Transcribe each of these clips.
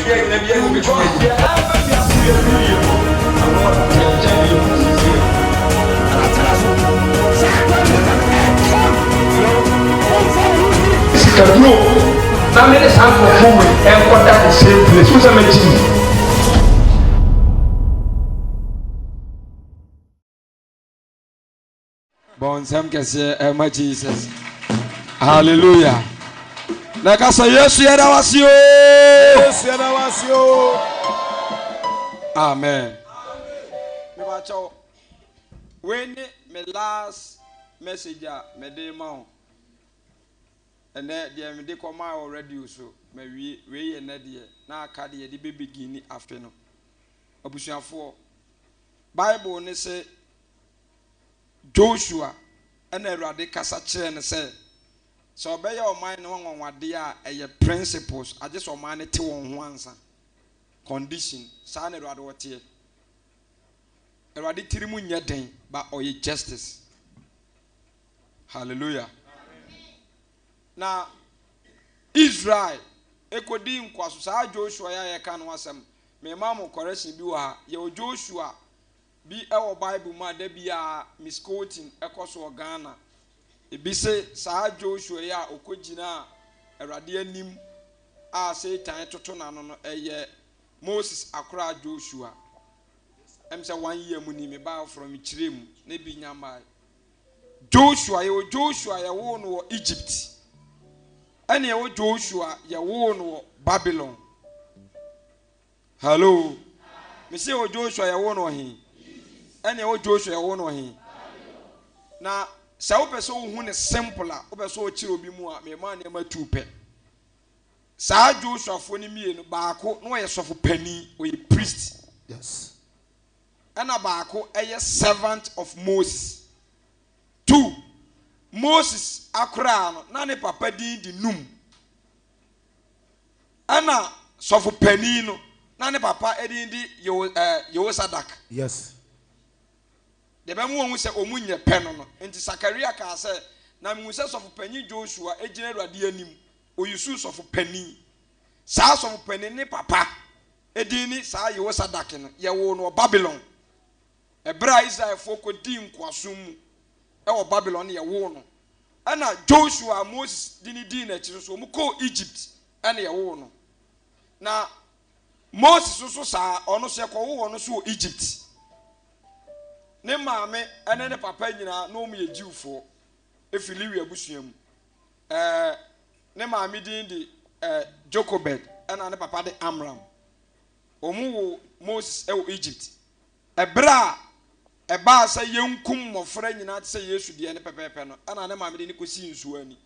biara nyina biara mu because deɛ ɛba wiase wei awieɛ no ano ɔden kyɛn deɛ ɛwɔ seesei no. Sikaduro na me ne saa nkurɔfoɔ wei nkɔda the same place wo sɛ mɛgye mu. Bɔ nsɛm kɛseɛ ɛma Jesus. Hallelujah. Na ɛka sɛ Yesu yɛda wase o. Yesu yɛda wase o. Amen. Mebakyɛw, wei ne me last message a mede ma wo. Ɛnɛ deɛ mede kɔmaa wɔ radio so mawie. Wei yɛ nɛ deɛ na aka deɛ yɛde bɛbegini afe no. Abusuafoɔ, Bible ne se Joshua na Awurade kasa kyerɛɛ no sɛ, sɛ ɔbɛyɛ ɔman no ho anwanwadeɛ a, ɛyɛ principles, agye sɛ ɔman no te wɔn ho ansa. Condition, saa na Awurade ɔteɛ. Awurade tirim nyɛ den, but ɔyɛ justice. Hallelujah. Na Israel ekodi nkoaso saa Joshua yɛ a yɛka no asɛm. Mema mo correction bi wɔ ha. Yɛwɔ Joshua bi wɔ Bible mu a da biara misquoting kɔ so wɔ Ghana. Ebi se saa Joshua yi a ɔkɔgyinaa Awurade anim a Satan toto n'ano no, ɛyɛ Moses akoraa Joshua. Ɛm sɛ one year mu ni, mebaa foforɔ mekyerɛɛ mu na ebi nya mmae. Joshua, yɛwɔ Joshua yɛwoo no wɔ Egypt, ɛne yɛwɔ Joshua yɛwoo no wɔ Babylon. Hello. Me se o Joshua yɛ wo no he. Ɛne o Joshua yɛ wo no he. Na sɛ wopɛ sɛ wohu ne simple a, wopɛ sɛ ɔkyerɛ obi mu a, mema nneɛma tu pɛ. Saa Joshuafoɔ no mmienu, baako na ɔyɛ sɔfo panin, ɔyɛ priest. Yes. Ɛna baako ɛyɛ servant of Moses. Two, Moses akoraa no, na ne papa din de Num. Ɛna sɔfo panin no, na ne papa din de Yeho ɛɛ Yehosadak. Yes. Deɛ ɛbɛma wɔahu sɛ wɔn nyɛ pɛ no no nti, Sakaria kaa sɛ, Na mehu sɛ sɔfo panin Joshua gyina Awurade anim, ɔyusu sɔfo panin. Saa sɔfo panin ne papa din ne saa Yehosadak no, yɛwoo no wɔ Babilon. Ɛberɛ a Israelfoɔ kɔdii nkoasom mu wɔ Babilon no, yɛwoo no. Ɛna Joshua a Moses de no dii n'akyi no nso, wɔkɔɔ Egypt ɛna yɛwoo no. Na Moses nso saa, ɔno nso yɛkɔwoo ɔno nso wɔ Egypt. Ne maame ne ne papa nyinaa na wɔn yɛ Jewfoɔ, ɛfiri Lewi abusua mu. Ɛɛ ne maame din de ɛɛ Jochebed, ɛna ne papa de Amram. Wɔn woo Moses wɔ Egypt. Ɛberɛ a ɛbaa sɛ yɛnkum mmɔfra nyinaa te sɛ Yesu deɛ no pɛpɛɛpɛ no, ɛna ne maame de no kɔsii nsuo ani.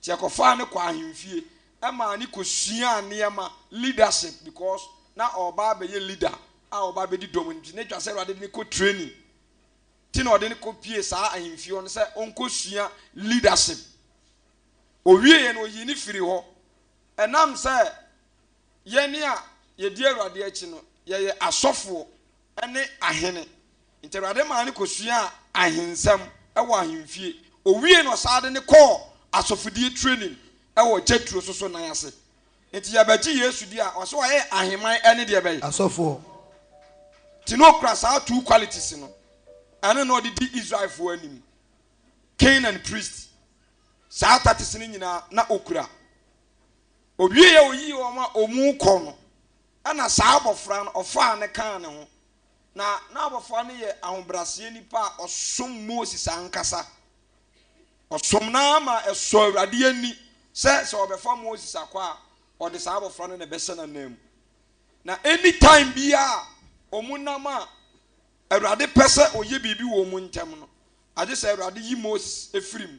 Nti ɛkɔfaa no kɔɔ ahemfie maa no kɔsuaa nneɛma, leadership, because na ɔreba abɛyɛ leader a ɔreba abɛdi dɔm anim nti na ɛtwa sɛ Awurade de no kɔ training. Nti na ɔde no kɔpie saa ahemfie hɔ no sɛ ɔnkɔsua leadership. Ɔwieɛ no ɔyii no firii hɔ. Ɛnam sɛ yɛn a yɛdi Awurade akyi no yɛyɛ asɔfoɔ ne ahene. Nti Awurade maa no kɔsuaa ahensɛm wɔ ahemfie. Ɔwiee no ɔsan de no kɔɔ asɔfodie training wɔ Jethro soso nan ase. Nti yɛbɛgye Yesu di a, ɔse wayɛ aheman ne deɛ bɛn? Asɔfoɔ. Nti na ɔkura saa two qualities no. Ɛno na ɔde di Israelfoɔ anim. King and priest. Saa tactics no nyinaa na ɔkura. Ɔwieɛ ɔyii wɔn a wɔn kɔ no, ɛna saa abɔfra no ɔfaa no kaa ne ho. Na na abɔfra no yɛ ahobrɛaseɛ nipa a ɔsom Moses ankasa. Ɔsom no ara ma ɛsɔɔ Awurade ani sɛ sɛ ɔbɛfa Moses akɔ a, ɔde saa abɔfra no na ɛbɛhyɛ n'ananmu. Na any time biara a wɔn nam a Awurade pɛ sɛ ɔyɛ biribi wɔ wɔn ntam no, agye sɛ Awurade yi Moses firi mu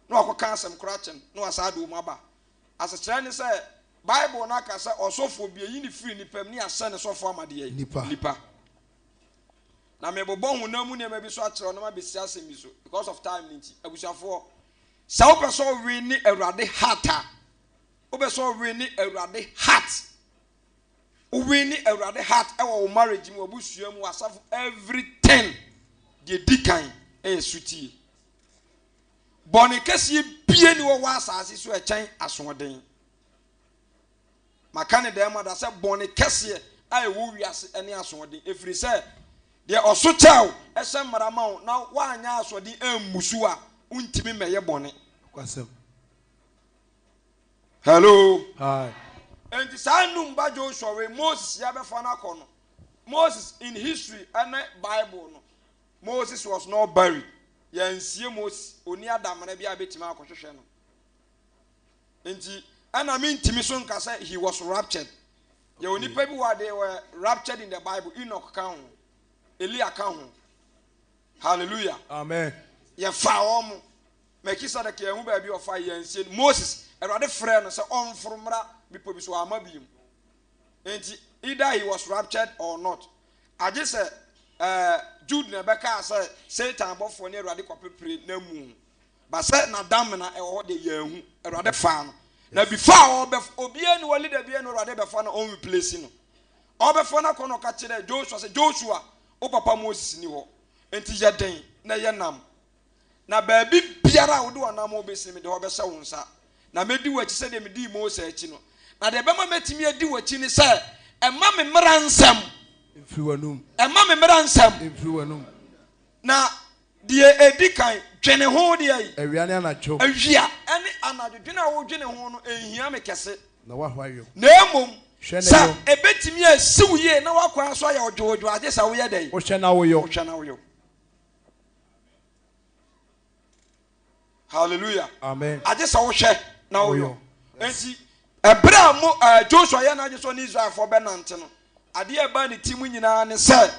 na wakɔka asɛm korɔ akyɛ no na wasan de wɔn aba. Asekyerɛ ne sɛ, Bible no aka sɛ ɔsɔfoɔ bi, yɛyi no firi nnipa mu ne yɛahyɛ no sɔfoɔ ama deɛ? Nnipa. Nnipa. Na mebobɔ honam mu nneɛma bi so akyerɛ wo na mabɛsi asɛm bi so because of time no nti. Abusuafoɔ, sɛ wopɛ sɛ wowe ne Awurade heart a, wopɛ sɛ wowe ne Awurade heart, wowe ne Awurade heart ɛwɔ wo marriage mu, w'abusua mu, w'asafo, everything, deɛ di kan ɛyɛ sutie. Bɔne kɛseɛ bie ni wɔ wɔ asase so ɛkyɛn asoɔden. Maka ne dɛm ada sɛ bɔne kɛseɛ a ɛwɔ wiase ne asoɔden, ɛfiri sɛ deɛ ɔso kyɛɛ wo hyɛ mmara ma wo na woanyɛ asoɔden ammu so a, wontumi mmɛyɛ bɔne. Nokwasɛm. Hello. Hi. Enti saa Nun ba Joshua wei Moses yɛ abɛfa no akɔ no, Moses in history ɛne Bible no, Moses was not buried. Yɛansie Moses, ɔnni adamena bi a bɛtumi akɔhwehwɛ no. Nti ɛna mentumi so nka sɛ he was raptured. Yɛwɔ nipa bi wɔ a they were raptured in the Bible, Enoch ka ho, Elia ka ho. Hallelujah. Amen. Yɛfaa wɔn mo. Melchizedek yɛn ho baabi ɔfa yɛn nsie no. Moses, Awurade frɛɛ no sɛ ɔmforo mmra bepɔ bi so wamma bio. Nti either he was raptured or not. Agye sɛ eh, Jude na ɛbɛkaa sɛ Satan abɔfoɔ ne Awurade kɔpepere n'amu ho. Ba sɛ n'adamena ɛwɔ hɔ deɛ yɛanhu. Awurade faa no. Na before a ɔbɛf obiara ni hɔ leader biara ni hɔ Awurade bɛfa no ɔn replace no. Ɔbɛfa no akɔ na ɔka kyerɛ Joshua sɛ Joshua wo papa Moses ni hɔ nti yɛ den na yɛ nam. Na baabi biara a wode w'anammɔn bɛsi no mede hɔ bɛhyɛ wo nsa. Na mɛdi w'akyi sɛdeɛ medii Mose akyi no. Na deɛ ɛbɛma mɛtumi adi w'akyi ne sɛ ɛma me mmara nsɛm. Mfiri w'anom. Ɛma me mmara nsɛm. Mfiri w'anom. Na deɛ ɛdi kan, dwene ho deɛ yi. Awia ne anadwo. Awia ne anadwo. Dwene a wodwene ho no, ɛnhia me kɛse. Na woahwa yɔ. Na mmom, Hwɛ na sɛ yɔ. ɛbɛtumi asi wo yie na w'akwan so ayɛ ɔdwoodwoo a, gye sɛ woyɛ dɛn? Wohwɛ na woyɔ. Wohwɛ na woyɔ. Hallelujah. Amen. Agye sɛ wohwɛ na woyɔ. Woyɔ. Enti, ɛberɛ a mo, ɛɛ, Joshua yɛ n'adwene sɛ ɔne Israelfoɔ bɛnante no, adeɛ a ɛbaa ne ti mu nyinaa ne sɛ,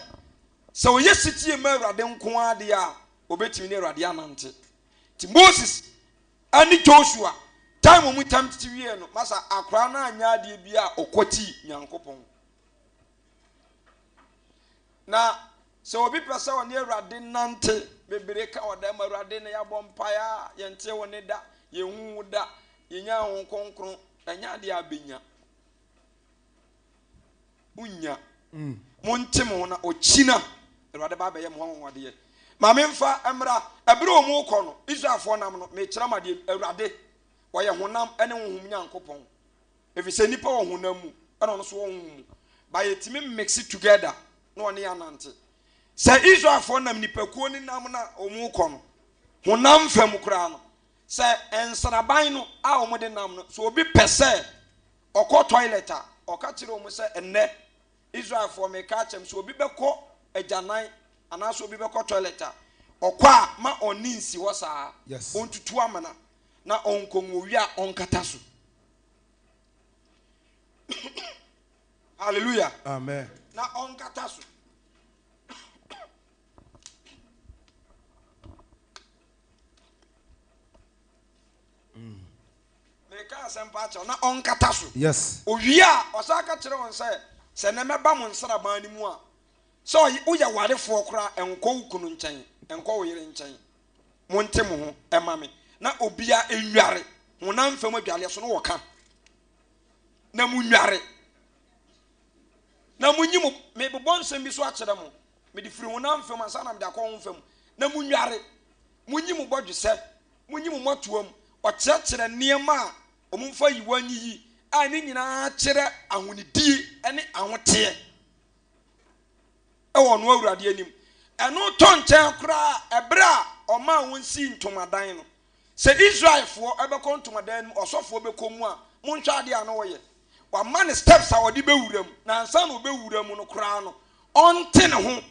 Sɛ ɔyɛ setie ma Awurade nko ara deɛ a, ɔbɛtumi ne Awurade anante. Nti Moses ne Joshua time wɔn tam tete wieɛ no, masa akwaraa no anyɛ adeɛ bi a ɔkɔtii Nyankopɔn. Na sɛ obi pɛ sɛ ɔne Awurade nante, bebree ka ɔda ma Awurade na yɛabɔ mpaeɛ a, yɛntee wo ne da, yɛnhu wo da, yɛnyaa wo kronkron, ɛnyɛ adeɛ a bɛnya. Wonnya. Monte mo ho na ɔkyina Awurade ba abɛyɛ mo ho anwanwadeɛ. Ma memfa mmra. Ɛberɛ a wɔrekɔ no, Israelfoɔ nam no, mekyerɛ mo adeɛ bi. Awurade, ɔyɛ honam ne honhom Nyankopɔn. Ɛfiri sɛ nnipa wɔ honam mu, ɛna ɔno nso wɔ honhom mu. But yɛtumi mix together na ɔne yɛn anante. Sɛ Israelfoɔ nam nnipakuo no nam na wɔrekɔ no, honam fam koraa no, sɛ nsraban no a wɔde nam no, sɛ obi pɛ sɛ Ɔkɔ toilet a, ɔka kyerɛ wɔn sɛ, Ɛnnɛ, Israelfoɔ, mereka akyerɛ mo, sɛ obi bɛkɔ agyanan anaasɛ obi bɛkɔ toilet a, ɔkɔ a, ma ɔnne nsi hɔ saa. Yes. Ɔntutu amena na ɔnkɔ mu. Ɔwie a, ɔnkata so. Hallelujah. Amen. Na ɔnkata so. Meka asɛm pa akyerɛ wo, na ɔnkata so. Yes. Owie a, ɔsan ka kyerɛ wɔn sɛ, Sɛ nnɛ mɛba mo nsraban no mu a, sɛ ɔye, woyɛ warefoɔ koraa a, nkɔ wo kunu nkyɛn, nkɔ wo yere nkyɛn. Monte mo ho mma me, na obiara nnware honam fam adwareɛ so, na wɔka, na monnware, na monyi mo, mebobɔ nsɛm bi so akyerɛ mo, mede firi honam fam ansa na mede akɔ honhom fam, na monnware, monyi mo bɔdwesɛ, Monyi mo mmɔtoam. Ɔkyerɛkyerɛ nneɛma a wɔmfa yiwa nyiyi a ne nyinaa kyerɛ ahonidie ne ahoteɛ wɔ ɔno Awurade anim. Ɛno tɔ nkyɛn koraa ɛberɛ a ɔmaa wɔsii ntomadan no. Sɛ Israelfoɔ bɛkɔ ntomadan no mu, ɔsɔfoɔ bɛkɔ mu a, monhwɛ adeɛ a na ɔyɛ. Wama no steps a ɔde bɛwura mu, na ansa na ɔbɛwura mu no koraa no, ɔnte ne ho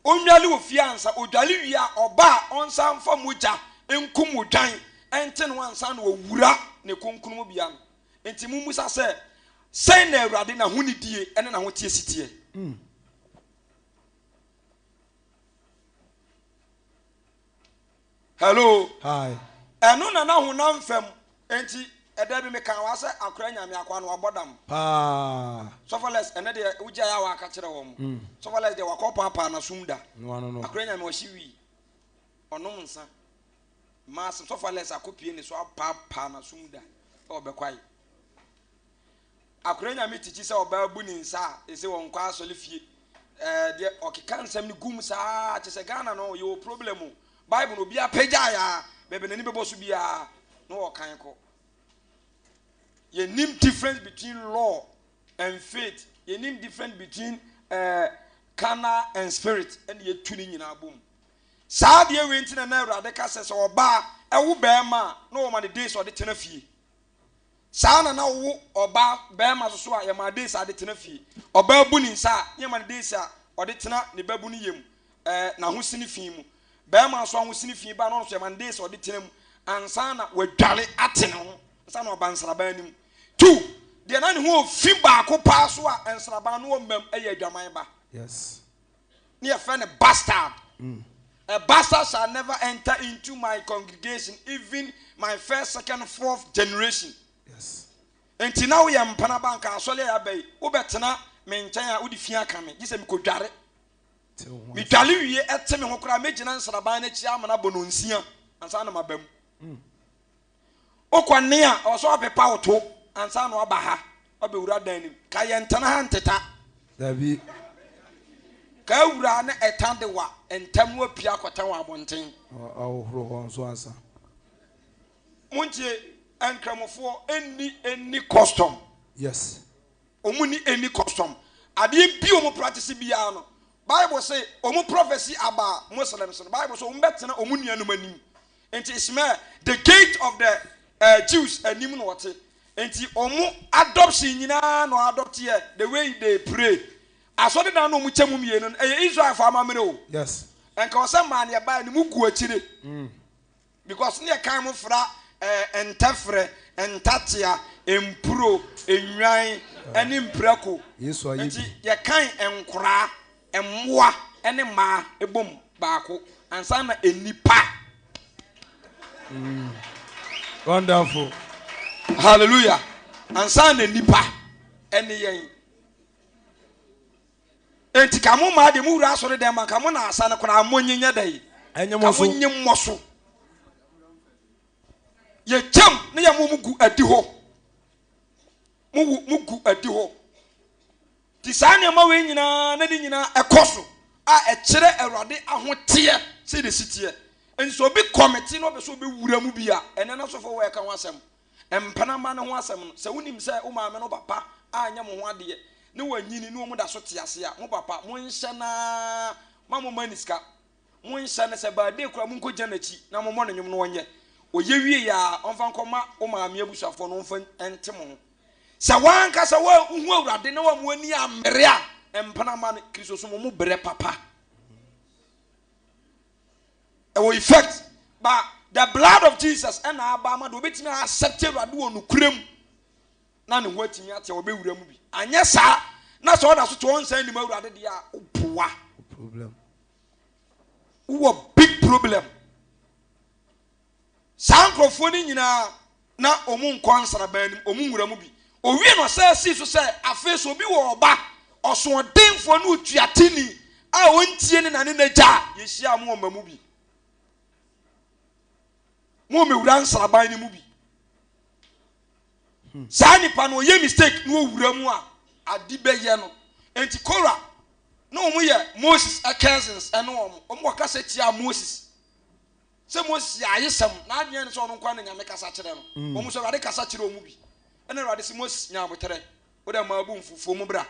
Onnwale wɔ fie ansa. Odwale wie a, ɔba a, ɔnsan mfa mogya nkum odwan nte ne ho ansa na wawura ne kronkron bea no. Enti mommisa sɛ, Sɛn na Awurade n'ahonidie ne n'ahoteɛ si teɛ? Hello. Hi. Ɛno na na honam fam. Enti ɛda bi mekaa wa sɛ akora nyame akoa no wabɔ dam. Paa. Sɔfo Les ɛnɛ deɛ wogyae a waka kyerɛ wɔn. Mm. Sɔfo Les deɛ wakɔ paapaa n'asom da. No ano no. Akora nyame ɔhye wii. Ɔnom nsa. Maas Sɔfo Les akɔpie ne so apaapaa n'asom da. Ɔbɛkwae. Akora Nyame tikyi sɛ ɔbaa bu ne nsa a ese ɔnkɔ asɔre fie ɛɛ deɛ ɔkeka nsɛm no gum saa kyesɛ Ghana no yɛwɔ problem o Bible no obiara pagyae a baabi n'ani bɛbɔ so biara na ɔkan kɔ. Yɛnnim difference between law and faith. Yɛnnim difference between eh, carnal and spirit. Ɛna yɛtu ne nyinaa bom. Saa adeɛ wei nti na na Awurade ka sɛ sɛ ɔbaa ɛwo bɛrima a na wɔma no days ɔde tena fie. Saa na na wowo ɔbaa bɛrima so so a yɛma days a ɔde tena fie. Ɔbaa bu ne nsa a na yɛma no days a ɔde tena ne babu no yam ɛɛ n'ahosene fi mu. Bɛrima nso ahosene fi ba na ɔno nso yɛma no days a ɔde tena mu ansa na wadware ate ne ho ansa na ɔba nsraban no mu. Tu, deɛ na ne ho ofi baako paa so a nsraban no wɔ mmam yɛ adwaman ba. Yes. Ne yɛfrɛ no bastard. A bastard shall never enter into my congregation, even my first, second, fourth generation. Yes. Nti na woyɛ mpena ba nka asɔre a yɛaba yi, wobɛtena me nkyɛn a wode fi aka me, gye sɛ mekɔdware. Medware wie ɛte me ho koraa mɛgyina nsraban no akyi amena bɔ nonsia ansa na maba mu. Wokɔ ne a, ɛwɔ sɛ ɔpepa wo to ansa na waba ha, wabɛwura dan no mu. Ka yɛntena ha nteta. Dabi. Ka awura na ɛta de wa ntɛm na wapue akɔtɛn wɔ abɔnten. Ahohoro hɔ nso ansa. Montie, Nkramofoɔ nni any custom. Yes. Wɔn nni any custom. Adeɛ bi wɔn practice biara no, Bible se wɔn prophecy aba Muslims no, Bible se wɔn bɛtena wɔn nuanom anim. Nti Ishmael, the gate of the uh, Jews anim na ɔte. Nti wɔn adoption nyinaa na ɔadopt yɛ the way they pray. Asɔredan na wɔn kyɛ mu mmienu no, ɛyɛ Israelfo amammerɛ o. Yes. Nka ɔsɛ maa ne ɛbaeɛ no mu gu akyire. Because ne yɛkan mo fra eh, ntɛfrɛ, ntatea, mpuro, nnwan, ɛne mprako. Yesu ayɛ Nti bi. yɛkan nkoraa, mmoa ne mmaa bom baako ansa na nnipa. Wonderful. Hallelujah. Ansa na nnipa ɛne yɛn. Enti ka mo mmaa deɛ mo wura asɔre dɛm ma ka mo na asa no koraa mo nye nyɛ dɛ. Ɛnyɛ Ka mo mo so. nye mmɔ so. Yɛkyɛm ne yɛ mo mo gu adi hɔ. Mo wu mo gu adi hɔ. Nti saa nneɛma wei nyinaa na ne nyinaa ɛkɔ so a ɛkyerɛ Awurade ahoteɛ sɛ de si teɛ. Nti sɛ obi kɔmete na ɔpɛ sɛ ɔbɛwura mu bi a, ɛnɛ no asɔfoɔ wɔ ɛka ho asɛm. Mpena mma no ho asɛm no, sɛ wonim sɛ wo maame ne wo papa anyɛ mo ho adeɛ ne wɔanyini ne wɔn da so te ase a, mo papa, monhyɛ no ara ma momma no sika. Monhyɛ no sɛ birthday koraa monkɔgyina n'akyi na mommɔ no nnwom na ɔnyɛ. Ɔyɛ wie a, ɔmfa nkɔma wo maame abusuafoɔ na ɔmfa nte mo ho. Sɛ w'ankasa wohu Awurade na wamma w'ani ammere a, mpena mma no, Kristosom mo brɛ papa. Ɛwɔ effect but the blood of Jesus ɛna aba ama de obetumi accept Awurade wɔ nokorɛ mu na ne ho atumi ate a ɔbɛwura mu bi. Anyɛ saa na sɛ ɔda so te ɔnsan nim Awurade deɛ a woboa. Problem. Wowɔ big problem. Saa nkurɔfoɔ no nyinaa na wɔn nkɔ nsraban no mu, wɔn nwura mu bi. Owie no ɔsan sii so sɛ, afei sɛ obi wɔ ɔba, ɔsoɔdenfoɔ ne otuateni a ɔntie ne na ne n'agya a, yɛhyiaa mo wɔ mma mu bi. Mo mmɛwura nsraban no mu bi. Saa nipa no ɔyɛ mistake na ɔwura mu a, ade bɛyɛ no. Enti Korah na wɔn yɛ Moses cousins ɛne wɔn, wɔn kɔkasa tiaa Moses. Sɛ Moses yɛ ayesɛm, n'adwene ne sɛ ɔno nko ara na Nyame kasa kyerɛ no. Wɔn nso Awurade kasa kyerɛ wɔn bi. Ɛna Awurade se Moses, nya aboterɛ, wo dɛ mmaa bu mfu, fa wɔn bra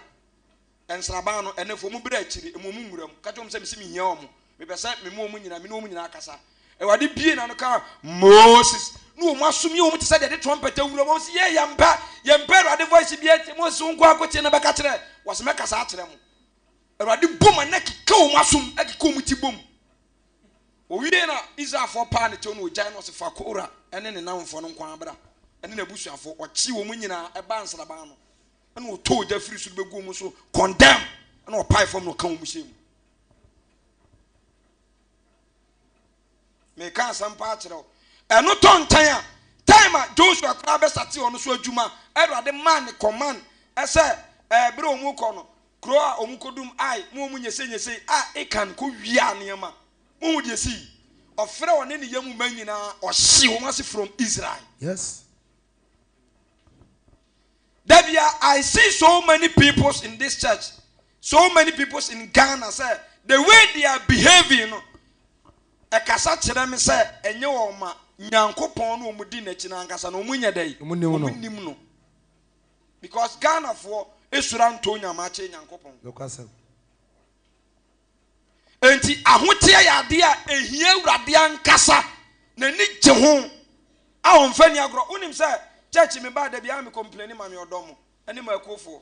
nsraban no, ɛnɛ fa wɔn bra akyire, ma wɔn nwura mu. Ka kyerɛ wɔn sɛ mese mehia wɔn, mepɛ sɛ me ne wɔn nyinaa, me ne wɔn nyinaa kasa. Awurade bue n'ano kaa Moses, ne wɔn asom yɛ wɔn te sɛ deɛ de trumpet awura wɔn se, yɛ yɛmpɛ, yɛmpɛ Awurade voice bi atie, Moses wo nko ara kɔtie na bɛka kyerɛ, wɔse mɛkasa akyerɛ mo. Awurade bom ɛnɛ keka wɔn asom, ɛkeka wɔn ti bom. Owiee na Israelfoɔ paa ne kyɛw na ogyae no, ɔse, Fa Kora ne ne nnamfoɔ no nko ara bra, ne n'abusuafoɔ. Ɔkyee wɔn nyinaa baa nsraban no, ɛna ɔtɔɔ ogya firii soro bɛguu wɔn so, condemn, ɛna ɔpaee fam na ɔka wɔn hyɛɛ mu. Meka asɛm paa kyerɛ wo. Ɛno tɔ nkyɛn a, time a Joshua koraa bɛsate ɔno so adwuma, Awurade maa ne command sɛ ɛɛ bere a wɔn rekɔ no, Kuro a wɔn kɔdum Ai ma wɔn nyɛ sei nyɛ sei a Akan kɔ wiaa nneɛma. Mohu deɛ ɛsii? Ɔfrɛ ɔne ne yam mma nyinaa ɔhyee wɔn ase from Israel. Yes. Da bia I see so many peoples in this church, so many peoples in Ghana sɛ the way they are behaving no ɛkasa kyerɛ me sɛ ɛnyɛ wɔn ma Nyankopɔn no wɔn di n'akyi no ankasa no wɔn nyɛ dɛn? Wɔn nim no. Wɔn nim no. Because Ghanafoɔ esura ntɔ Onyame akyɛ Nyankopɔn. Nokwasɛm. Enti ahoteɛ yɛ adeɛ a ɛhia Awurade ankasa, n'ani gye ho a ɔmfa nni agorɔ. Wonim sɛ church me baa da biara me complaini ma me ɔdɔ mo ne mo akuofoɔ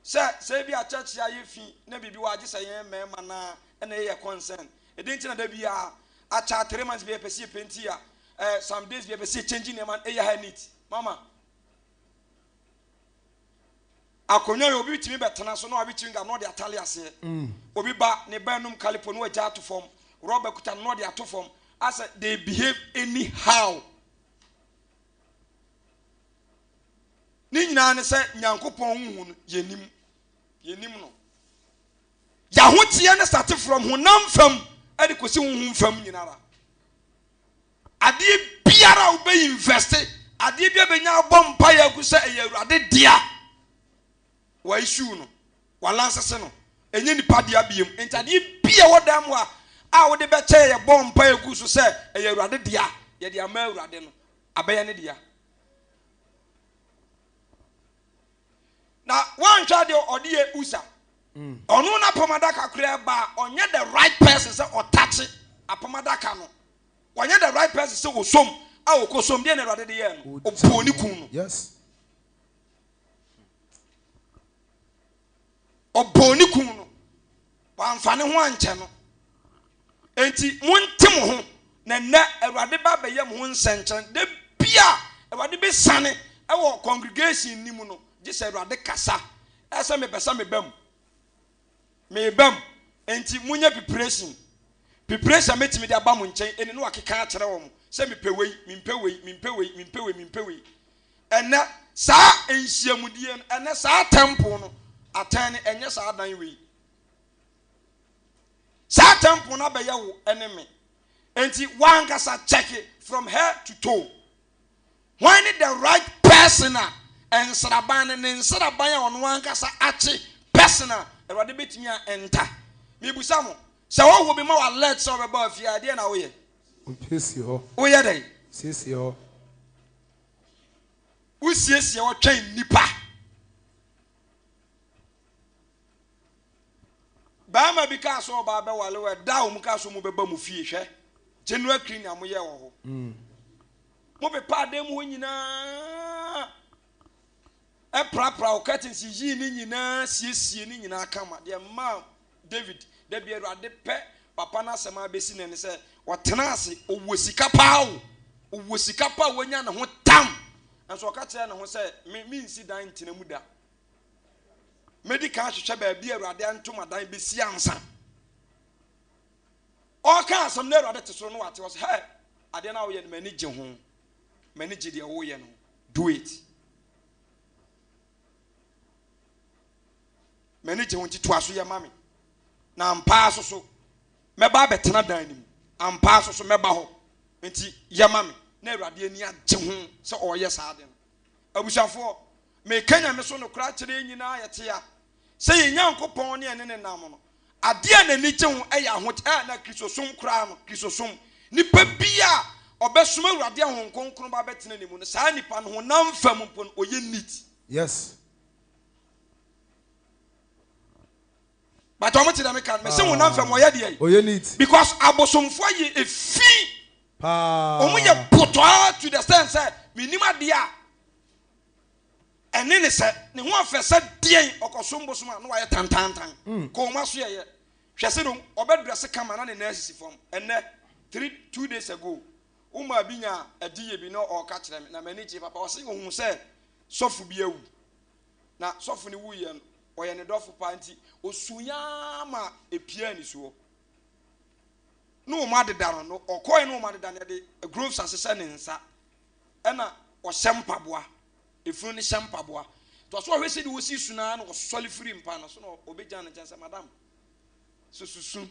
sɛ sɛ ebi a church ayɛ fi na biribi wɔ agye sɛ yɛn mmarima no ara na yɛyɛ concern. Ɛdɛn nti na da biara akyɛ 3 months bi yɛpɛ sɛ yɛpenti a some days bi yɛpɛ sɛ yɛchange nneɛma no ɛyɛ ha neat. Mama Akonnwa yi obi tumi bɛtena so na wawe chewing gum na ɔde atale aseɛ. Obi ba ne ba anum kalipo na wagya ato fam. Rɔba kuta no na ɔde ato fam. Asɛ they behave anyhow. Ne nyinaa ne sɛ Nyankopɔn nhu no yɛnim. Yɛnim no. Yɛahoteɛ no sate from honam fam de kɔsi honhom fam nyinara. Adeɛ biara a wobɛ investe, adeɛ bi a bɛnya abɔ mpaeɛ agu sɛ ɛyɛ Awurade dea, wa issue no, wa lansese no, ɛnyɛ nipa dea biem. Nti adeɛ bi a ɛwɔ dan mu a a wode bɛkyɛ yɛ bɔ mpaeɛ gu so sɛ ɛyɛ Awurade dea, yɛde ama Awurade no, abɛyɛ ne dea. Na woanhwɛ adeɛ ɔde yɛ Usa. Ɔno n'apam adaka koraa ba a, ɔnyɛ the right person sɛ ɔtakye apam adaka no. Ɔnyɛ the right person sɛ ɔsom a ɔkɔsom. Deɛ na Awurade de yɛɛ no, ɔbɔɔ ne kun no. Yes. Ɔbɔɔ ne kun no. Wamfa ne ho ankyɛ no. Enti monte mo ho, na nnɛ Awurade ba abɛyɛ mo ho nsɛnkyerɛnne. Da bi a Awurade bɛsiane wɔ congregation no mu no, gye sɛ Awurade kasa. Ɛyɛ sɛ mepɛ sɛ meba mu. Meba mu. Enti monyɛ preparation. Preparation a mɛtumi de aba mo nkyɛn ɛni na wakeka akyerɛ wɔn sɛ mepɛ wei, mempɛ wei, mempɛ wei, mempɛ wei, mempɛ wei. Ɛnnɛ saa nhyiamudie no, ɛnnɛ saa temple no, atɛn no, ɛnyɛ saa dan wei. Saa temple no abɛyɛ wo ne me. Enti w'ankasa check from head to toe. Hwan ne the right person a nsraban no, ne nsraban a ɔno ankasa akye person a Awurade bɛtumi a enter. Mebusa mo, sɛ ɔwɔ bi ma wo alert sɛ ɔbɛba afie a, ɛdeɛn na woyɛ? Wosiesie hɔ. Woyɛ dɛn? Siesie hɔ. Wosiesie hɔ twɛn nnipa. Barima bi kaa sɛ ɔba abɛwale wo ɛda a wɔn kaa sɛ wɔn bɛba mo fie hwɛ general cleaning a moyɛ wɔ hɔ. Mo pepa adan mu hɔ nyinaa ɛprapra wo curtains yii ne nyinaa siesie ne nyinaa kama. Deɛ mmaa David da bi Awurade pɛ papa no asɛm abɛsi nɛ ne sɛ ɔtena ase ɔwɔ sika paa o ɔwɔ sika paa wanya ne ho tam nso ɔka kyerɛ ne ho sɛ me mensi dan ntena mu da. Mɛdi kan ahwehwɛ baabi a Awurade ntomadan bɛsi ansa. Ɔreka asɛm na Awurade te soro no wate ɔsɛ hɛ adeɛ no a woyɛ no m'ani gye ho m'ani gye deɛ woyɛ no do it m'ani gye ho nti toa so yɛ ma me na ampaa so so mɛba abɛtena dan no mu ampaa so so mɛba hɔ nti yɛ ma me na Awurade ani agye ho sɛ ɔreyɛ saa ade no. Abusuafoɔ, meka Nyame so nokorɛ akyerɛ yɛn nyinaa yɛte a, sɛ yɛn Nyankopɔn ne yɛne no nam no, adeɛ a n'ani gye ho yɛ ahote ɛ, na Kristosom koraa no, Kristosom, nipa bi a ɔbɛsom Awurade a Honhom Kronkron ba bɛtena ne mu no, saa nipa no honam fam mpo no, ɔyɛ neat. Yes. But ɔmo te dɛ meka no, mese honam fam ɔyɛ deɛ. Ɔyɛ neat. Because abosomfoɔ yɛ efi. Paa. Ɔmo yɛ potɔɔ to the extent sɛ menim adeɛ a ɛne ne sɛ ne ho afɛ sɛ deɛn ɔkɔsom bosom a na wayɛ tantantan. Kɔn aso yɛyɛ. Hwɛ sɛ no ɔbɛdrɛse kama na ne nan asisi fam. Ɛnɛ 3 2 days ago wo maa bi nya adiyɛ bi na ɔreka kyerɛ me na m'ani gye papa. Ɔse ohun sɛ sɔfo bi awu. Na sɔfo no wuiɛ no ɔyɛ ne dɔfo paa nti osuiɛ ma epia nisuo. Ne wɔn adeda no no ɔkɔɛ ne wɔn adeda no yɛde gloves ahyehyɛ ne nsa ɛna ɔhyɛ mpaboa efunu ne hyɛ mpaboa to ɔso ɔhwɛ sɛ de wɔsi su naa na ɔsɔle firi mpa no so na ɔbɛgya ne nkyɛn sɛ madam so susu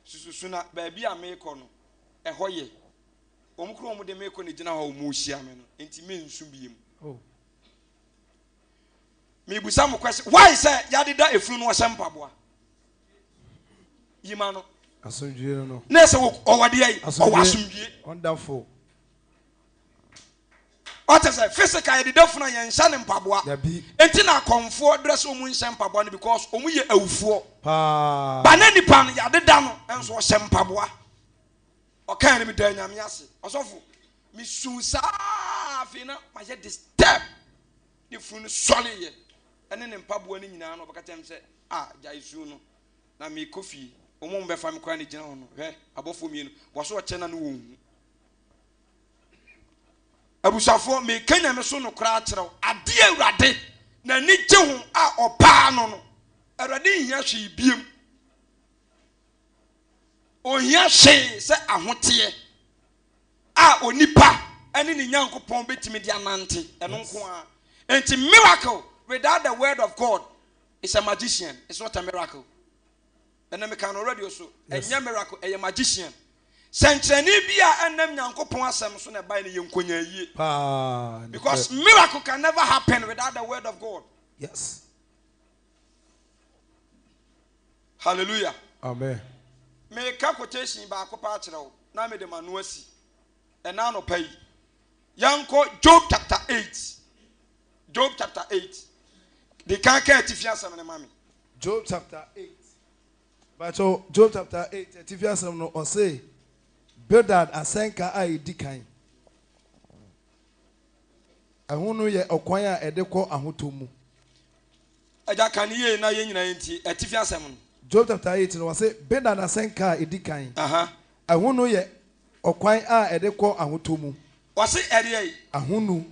sususu na baabi a meekɔ no ɛhɔ yɛ wɔn kuro wɔn de meekɔ na gyina hɔ a wɔn rehyia me no nti mensu biem. Oh. Mebusa mo question why sɛ yɛadeda efunu no ɔhyɛ mpaboa yima no. Asomdwie no no. Na ɛsɛ ɔwɔ deɛ yi ɔwɔ asomdwie. Wonderful. Wate sɛ physical yɛdeda funu a yɛnhyɛ no mpaboa. Dabi. Enti na akɔmfoɔ drɛ sɛ wɔn nhyɛ mpaboa no because wɔn yɛ awufoɔ. Paa. Ba na nipa no yɛadeda no nso ɔhyɛ mpaboa. Ɔkae no medaa Nyame ase. Ɔsɔfo mesuu saa afei na mayɛ disturb. Ne funu no sɔreeɛ ɛne ne mpaboa no nyinaa na ɔbɛka kyerɛ me sɛ ah gyae su no na mekɔ fie. Wɔn a wɔbɛfa me koraa na egyina hɔ no hwɛ abɔfoɔ mmienu wɔso ɔkyɛ na ne wɔn hu. Abusuafoɔ, meka Nyame so nokorɛ akyerɛ wo, adeɛ a Awurade n'ani gye ho a ɔpaa no no, Awurade nhia hwee biem. Ɔnhia hwee sɛ ahoteɛ a onipa ne ne Nyankopɔn bɛtumi de anante, ɛno nko ara. Enti miracle without the word of God is a magician, it's not a miracle. Ɛnɛ meka no radio so, ɛnyɛ miracle, ɛyɛ magician. Sɛnkyerɛnne bi a ɛnnam Nyankopɔn asɛm so na ɛbae no yɛ nkonyaayie. Paa, Because nokorɛ. miracle can never happen without the word of God. Yes. Hallelujah. Amen. Meka quotation baako paa kyerɛ wo na mede m'ano asi ɛna anɔpa yi. Yɛnkɔ Job chapter 8. Job chapter 8. De kan ka atifi asɛm no ma me. Job chapter 8. Mpakyɛw, Job chapter 8 atifi asɛm no, ɔse, Bildad asɛnka a edi kan. Ɛho no yɛ ɔkwan a ɛde kɔ ahotɔ mu. Agya, ka no yie na yɛn nyinaa yɛntie. Atifi asɛm no. Job chapter 8 no, ɔse, Bildad asɛnka a edi kan. Ɛho no yɛ ɔkwan a ɛde kɔ ahotɔ mu. Ɔse ɛdeɛn? Ahonu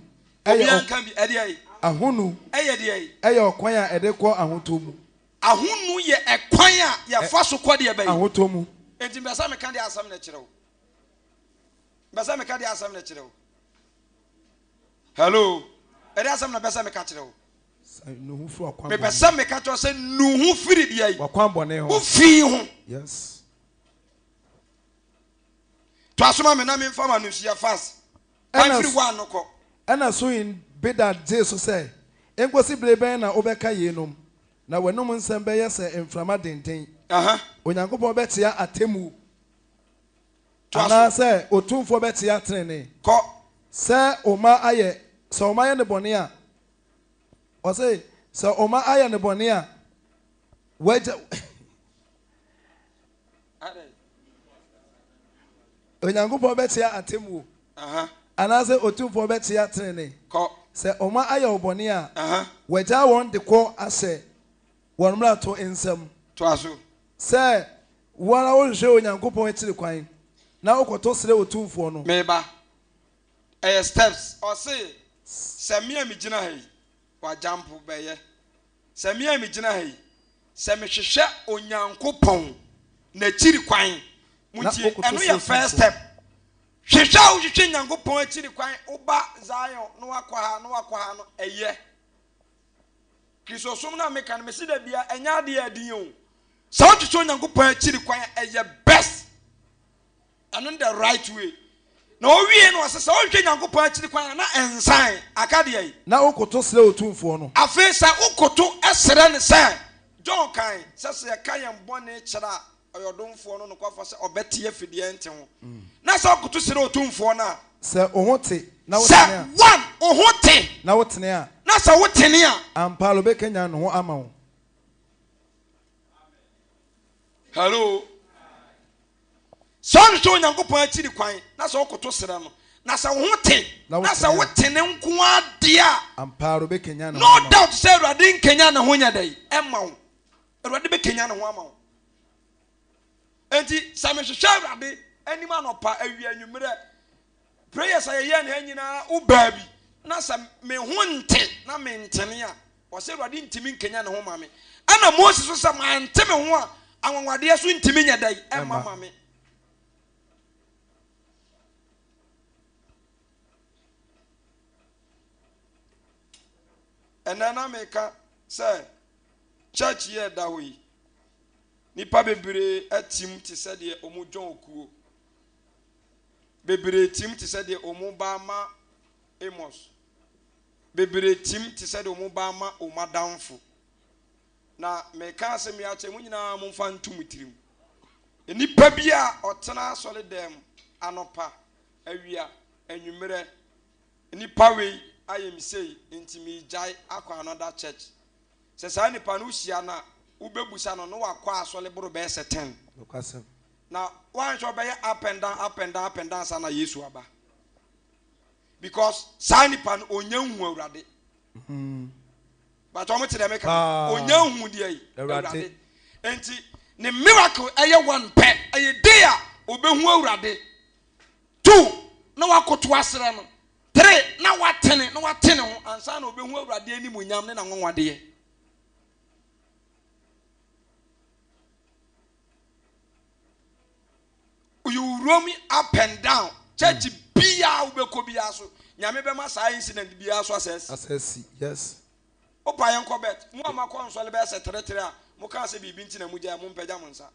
yɛ Obiara nka bi, ɛdeɛn? Ahonu Ɛyɛ deɛn? yɛ ɔkwan a ɛde kɔ ahotɔ mu. Ahonu yɛ ɛkwan a yɛfa so kɔ deɛ bɛn? Ahotɔ mu. Enti mepɛ sɛ meka deɛ asɛm no kyerɛ wo. Mepɛ sɛ meka deɛ asɛm no kyerɛ wo. Hello? Ɛdeɛ asɛm na mepɛ sɛ meka kyerɛ wo. Nu ho firi w'akwan Mepɛ bɔne sɛ meka kyerɛ wo sɛ nu ho firi deɛ yi. W'akwan bɔne ho. Wo fi ho. Yes. Toa so ma me na memfa m'ano nhyia fast. Kan Ɛna firi one no kɔ. Ɛna Suin Bildad gyee so sɛ, Enkosi bere bɛn na wobɛka yeinom, na w'anom nsɛm bɛyɛ sɛ mframa denden? Onyankopɔn bɛtea atemmu, Toa so. anaasɛ Otumfoɔ bɛtea trenee? Kɔ. Sɛ wo mma ayɛ, sɛ wo mma ayɛ no bɔne a, ɔse, sɛ wo mma ayɛ no bɔne a, w'agya. Onyankopɔn bɛkyea atemmuo, anaasɛ Otumfoɔ bɛkyea tenenee. Sɛ wɔn ayɛ wo bɔne a, wɔagyaa wɔn de kɔ ahyɛ wɔn mmarato nsam. Sɛ wo ara wohwehwɛ Onyankopɔn akyiri kwan, na wokɔto srɛ Otumfoɔ no. Meba. Ɛyɛ steps. Ɔse sɛ me a megyina ha yi, wajampo bɛyɛ. Sɛ me a megyina ha yi, sɛ mehwehwɛ Onyankopɔn n'akyiri kwan, montie, ɛno yɛ first step. Hwehwɛ a wohwehwɛ Nyankopɔn akyiri kwan, woba Zion na wakɔ ha na wakɔ ha no, ɛyɛ. Kristosom no a meka no, mese da bia, ɛnyɛ adeɛ a ɛden o. Sɛ wohwehwɛ Onyankopɔn akyiri kwan a, ɛyɛ best. Ɛno ne the right way. Na ɔwiee no ɔse sɛ wohwehwɛ Nyankopɔn akyiri kwan a na ɛnsan aka deɛ yi. Na wokoto srɛ Otumfoɔ no. Afei sɛ wokoto srɛ no sɛ, John kae sɛ sɛ yɛka yɛn bɔne kyerɛ a ɔyɛ ɔdomfoɔ no nokwafoɔ sɛ ɔbɛte afi deɛ ɛnte ho. Na sɛ wokoto srɛ Otumfoɔ no a. Sɛ wo ho te na wotene a. Sɛ, one, wo ho te. Na wotene a. Na sɛ wotene a. Ampa ara ɔbɛkanyan ne ho ama wo. Hello. Sɛ wohwehwɛ Onyankopɔn akyiri kwan, na sɛ wokoto srɛ no, na sɛ wo ho te, na sɛ wotene nko ara deɛ a, Ampa ara ɔbɛkanyan ne ho no ama wo. doubt sɛ Awurade nkanyan ne ho nyɛ dɛn? Ɛmma wo. Awurade bɛkanyan ne ho ama wo. Enti sɛ mehwehwɛ Awurade anim anɔpa, awia, anwummerɛ, prayers a yɛyɛ ne ha nyinaa, wo baabi, na sɛ me ho nte na mentene a, Ɔsɛ Awurade ntumi nkanya ne ho ma me. Ɛna Mose so sɛ mante me ho a, anwanwadeɛ so ntumi nyɛ dɛn ɛmma ma me. Ɛnɛ na meka sɛ church yi ɛda hɔ yi, nipa bebree atim te sɛ deɛ wɔn dwɔn okuo. Bebree tim te sɛ deɛ wɔn ba ama Amos. Bebree tim te sɛ deɛ wɔn ba ama wɔn adamfo. Na meka asɛm yi akyerɛ mo nyinaa, momfa nto mo tirim. Nnipa bi a ɔtena asɔredan mu anɔpa, awia, anwummerɛ, Nipa wei ayɛ me sei nti meregyae akɔ another church. Sɛ saa nipa no wohyia no a, wobɛbusa no na wakɔ asɔre boro bɛyɛ sɛ ten. Nokwasɛm. Na woanhwɛ ɔbɛyɛ up and down, up and down, up and down ansa na Yesu aba. Because saa nipa no ɔnya nhu Awurade. But wɔn te deɛ meka no, ɔnya nhu deɛ yi, Awurade. Nti ne miracle ɛyɛ one pɛ, ɛyɛ day a ɔbɛhu Awurade. Two, na wakoto asrɛ no. Three, na watene, na wate ne ho ansa na ɔbɛhu Awurade animuonyam ne n'anwanwadeɛ. You roam up and down. Church biara wobɛkɔ biara so, Nyame bɛma saa incident biara so asɛ asi. Asɛ asi, yes. Wopa yɛn kɔ bet. Mo a moakɔ nsɔle bɛyɛ sɛ teretere a mokaa sɛ biribi nti na mogyae a, mompagya mo nsa.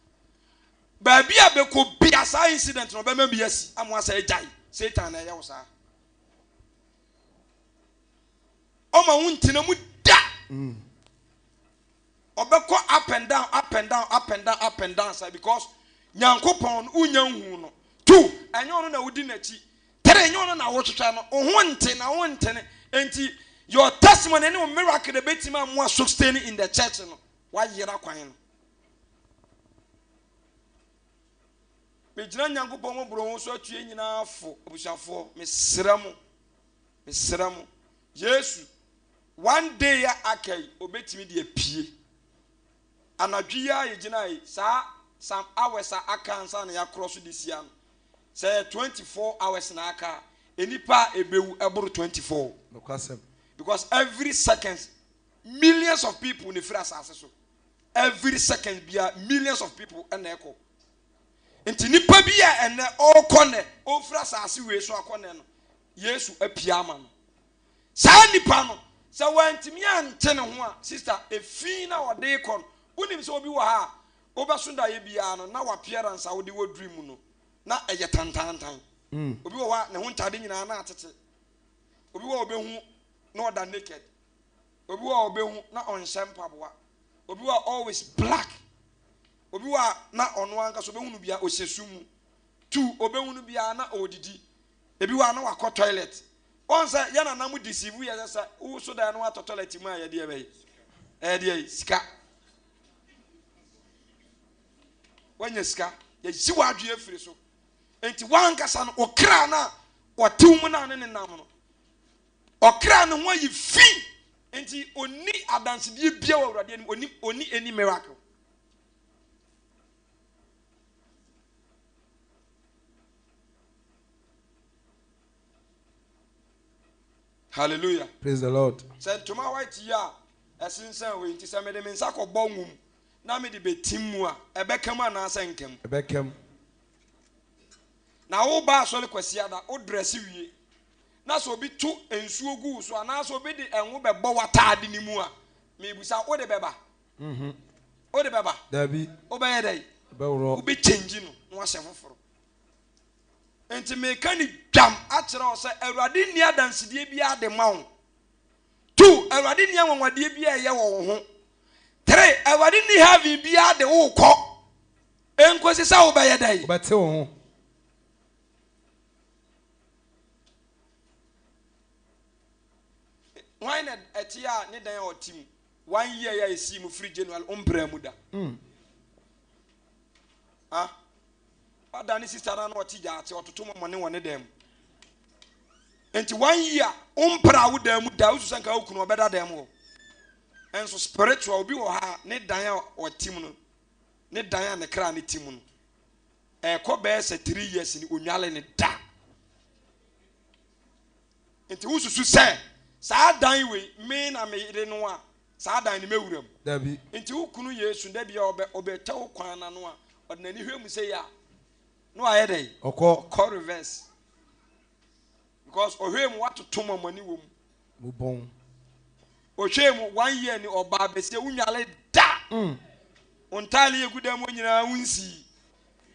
Baabi a bɛkɔ bia saa incident no ɔbɛma bi asi ama wasa agyae. Satan na ɛyɛ wo saa. Ɔma wo ntena mu da. Ɔbɛkɔ up and down, up and down, up and down, up and down saa because Nyankopɔn no wonya nhu no. Two, ɛnyɛ ɔno na wodi n'akyi. Three, ɛnyɛ ɔno na wohwehwɛ no. Wo ho nte na wo ntene. Enti your testimony ne wo miracle na ɛbɛtumi amoa sustain in the church no. Woayera kwan no. Megyina Nyankopɔn mmɔborɔhunu so atu yɛn nyinaa fo, abusuafoɔ, mesrɛ mo, mesrɛ mo, Yesu, one day a aka yi, obetumi de apue. Anadwo yi a yɛgyina yi, saa some hours a aka ansa na yɛakorɔ so de sia no, sɛ yɛ 24 hours na aka a, nnipa a ɛbɛwu ɛboro 24. Nokwasɛm. Because every seconds, millions of people na ɛfiri asase so. Every second bia millions of people na ɛkɔ. Nti nipa bi a ɛnɛ ɔrekɔ nɛ, ɔrefiri asase wei so akɔ nɛ no, Yesu apia ama no. Saa nipa no, sɛ wantumi ante ne ho a, sister, efi na ɔde rekɔ no, wonim sɛ obi wɔ ha a, wobɛso daeɛ biara no, na w'appearance a wode wɔ dream mu no, na ɛyɛ tantaantan. Obi wɔ hɔ a, ne ho ntade nyinaa na atete. Obi wɔ hɔ a ɔbɛhu na ɔda naked. Obi wɔ a ɔbɛhu na ɔnhyɛ mpaboa. Obi wɔ a always black. Obi wɔ a na ɔno ankasa ɔbɛhu no bia ɔhyɛ sum mu. Two, ɔbɛhu no bia na ɔredidi. Ebi wɔ a na wakɔ toilet. Wɔn sɛ yɛn nana mo deceive yɛ sɛ sɛ woso dan na watɔ toilet mu a yɛde ɛbɛyi. Ɛyɛ deɛ sika. Wanya sika. Yɛyi w'adwene afiri so. Nti wankasa no okra no a wɔtew mu no a ne nenam no Ɔkra no ho ayi fi, nti ɔnni adansedie bia wɔ Awurade anim, ɔnni, ɔnni any miracle. Hallelujah. Praise the Lord. Sɛ ntoma white yi a ɛsensɛn hɔ yi nti sɛ mede me nsa kɔbɔ nwom na mede bɛtim mu a ɛbɛka mu anaasɛ nka mu? Ɛbɛka mu. Na woba asɔre Kwasiada, wo drɛse wie na sɛ obi to nsuo gu wo so anaasɛ obi de ngo bɛbɔ w'ataade no mu a, merebisa, wode bɛba? Wode bɛba? Dabi. Wobɛyɛ dɛn? Bɛworɔ. Wobɛkyɛngyi no na wahyɛ foforɔ. Nti meka ne dwam akyerɛ wo sɛ Awurade nni adansedie biara de ma wo. Two, Awurade nni anwanwadeɛ biara ɛyɛ wɔ wo ho. Three, Awurade nni heaven biara de wo kɔ. Nkosi sɛ wobɛyɛ dɛn? Wobɛte wo ho. Hwan na ɛte a ne dan a ɔte mu one year a ɛsii mu firi January ɔmpraa mu da? Mm. Ah, wada ne sista no na ɔte gyaakye ɔtoto mɔmɔne wɔ ne dan mu. Nti one year ɔmpraa wo dan mu da wosu sɛ nka wo kunu ɔbɛda dan mu hɔ. Nso spiritual obi wɔ ha ne dan a ɔte mu no ne dan a ne kra ne te mu no Ɛrekɔ bɛyɛ sɛ three years ni onwale no da. Nti wosusu sɛ saa dan wei me na me yere no a saa dan no mɛwura mu? Dabi. Nti wo kunu Yesu da bia ɔbɛ ɔbɛtɛ wo kwan n'ano a ɔde n'ani hwɛ mu sɛ yi a na wayɛ dɛn? Ɔkɔ. Ɔkɔ reverse. Because ɔhwɛɛ mu watoto mɔmɔne wɔ mu. Mu bɔn. Ɔhwɛɛ mu one year ni ɔbaa bɛsia wonwale da. Mm. Wo ntaale yɛ gu dan mu nyinaa wonsii.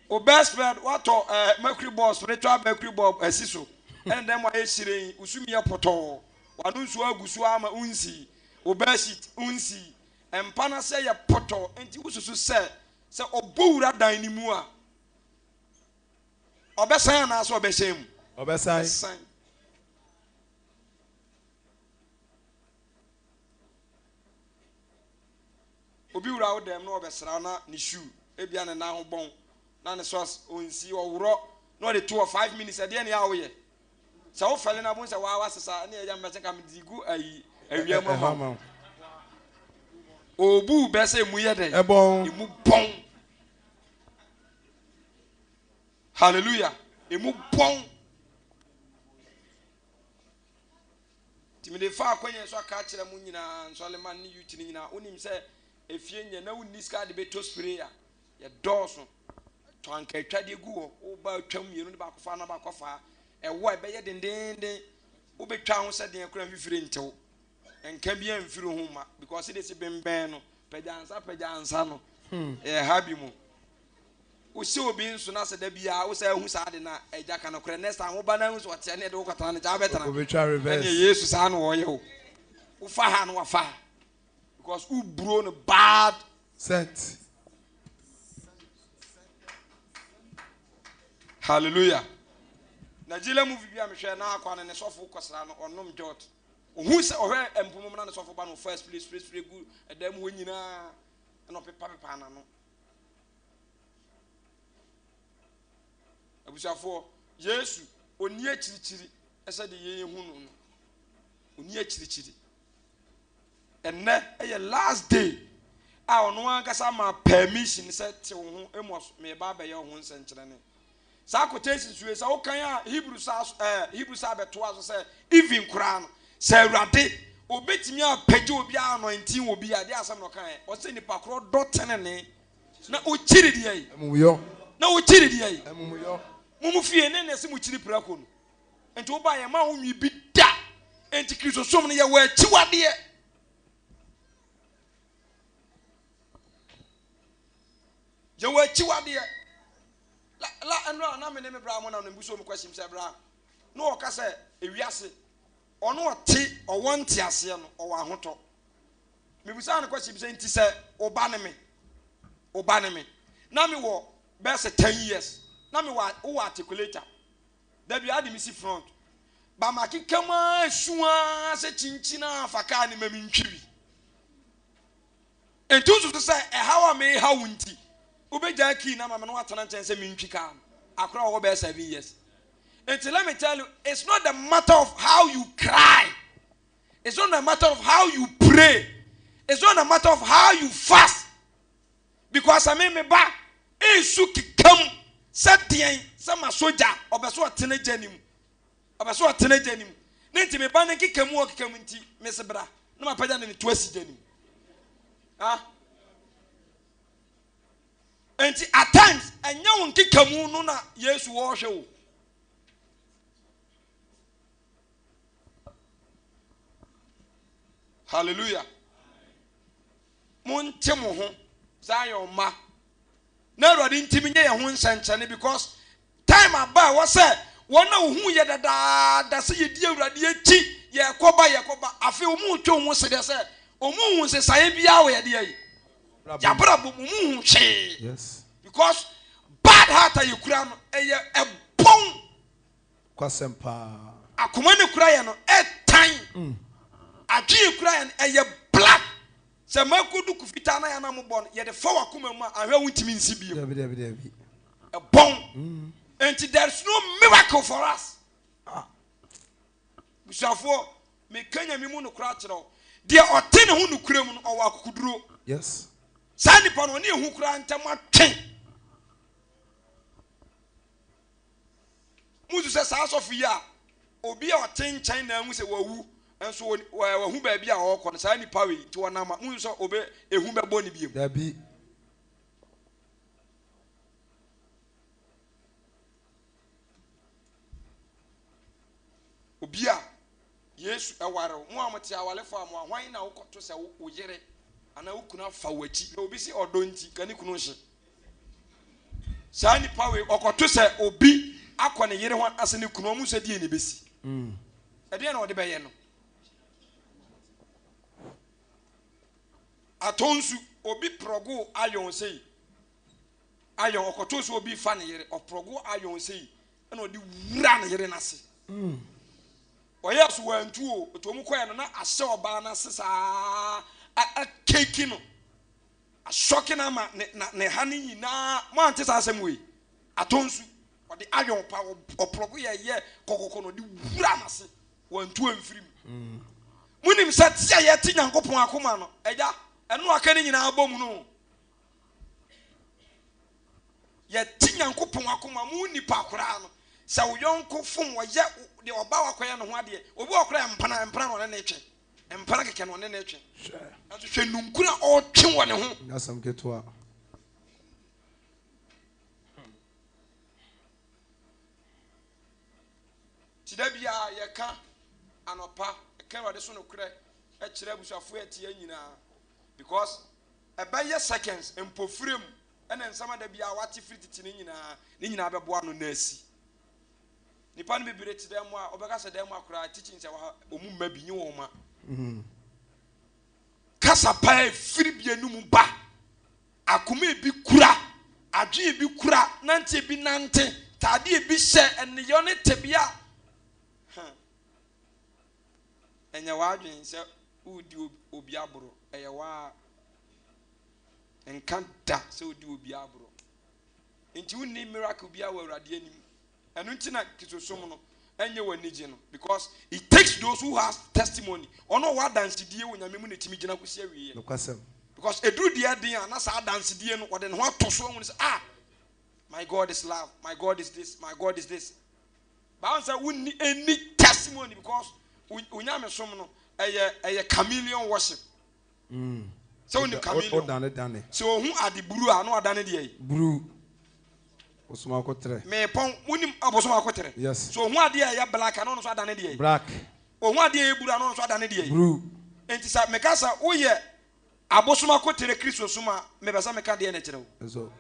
Wo best friend watɔ eh, mercury bulb spiritual mercury bulb asi so. Ɛna dan mu ayɛ hyerɛn, wo sumi yɛ pɔtɔɔ. Wano nsuo agu so ama wonsii. Wo bed sheet wonsii. Mpa no ase yɛ pɔtɔɔ. Nti wosusu sɛ sɛ ɔbɔ wura dan no mu a ɔbɛsan anaasɛ ɔbɛhyɛn mu? Ɔbɛsan. Ɔbɛsan. Obi wura wo dɛm na ɔbɛsra wo na ne shoe ebia ne nan ho bɔn na ne socks ɔnsi ɔworɔ na ɔde to hɔ 5 minutes, ɛdeɛ ne a woyɛ sɛ wofɛle no abom sɛ waa wasesa ne ɛgya mbɛsɛ nka mede gu ayi awia mu ama wo. Obu bɛ sɛ emu yɛ dɛn? Ɛbɔn. Emu bɔn. Hallelujah. Emu bɔn. Nti mede fa akwanya so aka akyerɛ mo nyinaa, nsɔlema ne youth no nyinaa, wonim sɛ efie nyɛ na wonni sika de bɛtɔ spray a yɛdɔɔso. Tɔ anka atwadeɛ gu hɔ, woba atwam mmienu de baako fa na baako fa, ɛwɔ a ɛbɛyɛ dendenden, wobɛtwa ho sɛ deɛ kora mfifire ntew, nka bi amfiri ho ma because de si bembɛn no pagya nsa pagya nsa no ɛyɛ ha bi mu. Wohyɛ obi nso na sɛ da biara wo sɛ ahu saa de na agya ka no korɛ, next time woba no ahu sɛ ɔteɛ ne ɛde wokɔtena no gya wobɛtena. Obetwa reverse. Ɛneɛ Yesu saa na ɔyɛ o, wofa ha no wafa ha because woburo no bad scent. Hallelujah. Nigeria movie bi a mehwɛ na akwa no ne sɔfo kɔsra no, ɔnom jot, ohun sɛ ɔhwɛ mpomom na ne sɔfo ba no first spray spray spray gu ɛdan mu hɔ nyinaa ɛna ɔpepa pepa n'ano. Abusuafoɔ, Yesu ɔni akyirikyiri ɛsɛ de yɛn hu no, ɔni akyirikyiri. Ɛnɛ ɛyɛ last day a ɔno ankasa ma permission sɛ te wo ho. Amos, meba abɛyɛ wo ho nsɛnkyerɛnne. Saa quotation so yi sɛ wokan a, Hebrew sa Hebrew sa bɛtoa so sɛ even koraa no sɛ Awurade obetumi apagye obi a anointing wɔ bi a deɛ asɛm na ɔka yɛ, ɔsɛ nipa korɔ dɔ tenene na okyiri deɛ yi Amumuyɔ. Na okyiri deɛ yi Amumuyɔ. Mo mu fie ne na ɛsɛ mo kyiri prako no, nti woba yɛ ma wo nwi bi da. Nti Kristosom no yɛwɔ akyiwadeɛ. Yɛwɔ akyiwadeɛ la la. Ɛno a na me ne me bra mo nam ne mbuso mu kɔhyim sɛ bra na ɔka sɛ ewiase ɔno ɔte ɔwɔ nteaseɛ no ɔwɔ ahotɔ. Mebusaa no kɔhyim sɛ nti sɛ ɔba ne me, ɔba ne me na mewɔ bɛyɛ sɛ 10 years na mewɔ wowɔ articulator dabi ade me si front ba ma keka mu ara esu ara sɛ kyinkyin a fa kaa ne ma mi ntwi bi. Nti nso so sɛ ɛhaw a mehaw wo nti wobɛgyaa kii na ma me no watena nkyɛn sɛ mentwi kaa no, akora ɔwɔ bɛyɛ 7 years. Nti let me tell you, it's not the matter of how you cry, it's not the matter of how you pray, it's not the matter of how you fast, because ɛme me ba nsu keka mu sɛ deɛn sɛ ma sogya ɔbɛ so ɔtena gya nim, ɔbɛ so ɔtena gya nim ne nti me ba ne nkeka mu ɔkeka mu nti mese bra na mapagya ne ne to asi gya nim. Ah, nti at times ɛnyɛ wo nkeka mu no na Yesu wɔrehwɛ wo. Hallelujah. Monte mo ho, Zion mma, na Awurade ntimi nyɛ yɛn ho nsɛnkyerɛnne because time aba a ɛwɔ sɛ wɔn a wohu yɛ dadaada sɛ yɛdi Awurade akyi, yɛkɔba yɛkɔba, afei wɔn mu twɛ wɔn sedeɛ sɛ wɔn hu nsesaeɛ biara wɔ yɛde ayi yɛabrabɔ mu, wɔn hu hwee because bad heart a yɛkura no ɛyɛ ɛbɔn. Kwasɛm paa. Akoma ne kura yɛ no ɛtan, adwe yɛ kura yɛ no ɛyɛ black sɛ mako duku fitaa na yɛn anam bɔ no yɛde fa wakoma mu a ahwɛ wontumi nsi bio. Dabi, dabi, dabi. Ɛbɔn. Nti there is no miracle for us. Busuafoɔ, meka Nyame mu nokora akyerɛ wo, deɛ ɔte ne ho nokora mu no ɔwɔ akokoduro. Saa nipa no ɔne ehu koraa ntɛm atwe musu sɛ saa asɔfo yi a obi a ɔte nkyɛn na ahu sɛ wawu nso wahu baabi a ɔrekɔ no, saa nipa wei nti wɔnam a musu sɛ obe ehu bɛbɔ ne biem. Dabi. Obi a Yesu ɛware wo, mo a mote awalefo a mo ahwan na wokɔto sɛ wo yere anaa wo kunu afa w'akyi na obi si ɔdɔ nti ka ne kunu hye, saa nipa wei ɔkɔto sɛ obi akɔ ne yere ho ase ne kunu, ɔmo sɛ deɛ ne bɛsi ɛdeɛ na ɔde bɛyɛ no atɔ nsu. Obi prɔgo ayɔn sei ayɔn, ɔkɔto sɛ obi fa ne yere, ɔprɔgo ayɔn sei ɛna ɔde wura ne yere n'ase. Ɔyɛ so wantu o, otu ɔmo kɔɛ no na ahyɛ ɔbaa n'ase saa akeki no. Asɔke no ama ne na ne ha no nyinaa. Moante saa asɛm wei? Atɔ nsu. Ɔde iron pa ɔplɔgo yɛ yɛ kɔkɔkɔ na ɔde wura n'ase. Wantu amfiri mu. Monim sɛ te a yɛte Nyankopɔn akoma no, agya, ɛno aka ne nyinaa bɔ mu no. Yɛte Nyankopɔn akoma mu nipa koraa no, sɛ wo yɔnko fom ɔyɛ deɛ ɔba wakɔyɛ ne ho adeɛ, obi wɔ koraa mpena mpena na ɔne ne twe. Mpena kɛkɛ na ɔne ne twe. Nanso hwɛ nunkunu a ɔretwe wɔ ne ho. Nyɛ asɛm ketewa. Nti da biara yɛka anɔpa, yɛka Awurade so nokorɛ kyerɛ abusuafoɔ a ɛteɛ nyinaa because ɛbɛyɛ seconds mpofire mu ɛna nsɛm a da biara wate firi tete no nyinaa ne nyinaa bɛboa ano na asi. Nipa no bebree te dan mu a wɔbɛka sɛ dan mu akoraa teachings a ɛwɔ ha wɔn mma bi nye wɔn ma. Kasa pa a ɛfiri bi anum ba. Akoma ebi kura, adwene ebi kura, nante ebi nante, taade ebi hyɛ, nneyɔ ne tebea. Huh. Ɛnyɛ w'adwene sɛ woredi obi aboro, ɛyɛ waa. Nka da sɛ wodi obi aboro. Nti wonni miracle biara wɔ Awurade anim. Ɛno nti na Kristosom no ɛnyɛ wɔ anigye no because it takes those who has testimony. Ɔno ɔwɔ adansedie wɔ Nyame mu na ɛtumi gyina kɔsi awieɛ. Nokwasɛm. Because ɛduru deɛ ɛden a na saa adansedie no ɔde ne ho ato so ahunu sɛ ah my God is love, my God is this, my God is this. Baa sɛ wonni any testimony because wo nyamesom no ɛyɛ ɛyɛ chameleon worship. Sɛ wonim chameleon. Ɔdane dane. Sɛ ohu ade buru a na wadane deɛ yi. Buru. Bosom akoterɛ. Mepɔn wonim abosom akoterɛ. Yes. Sɛ ohu adeɛ a ɛyɛ black a na ɔno nso adane deɛ yi. Black. Ohu adeɛ a ɛyɛ buru a na ɔno nso adane deɛ yi. Buru. Nti sɛ meka sɛ woyɛ abosom akoterɛ Kristosom a mepɛ sɛ meka deɛ na ɛkyerɛ wo. Nso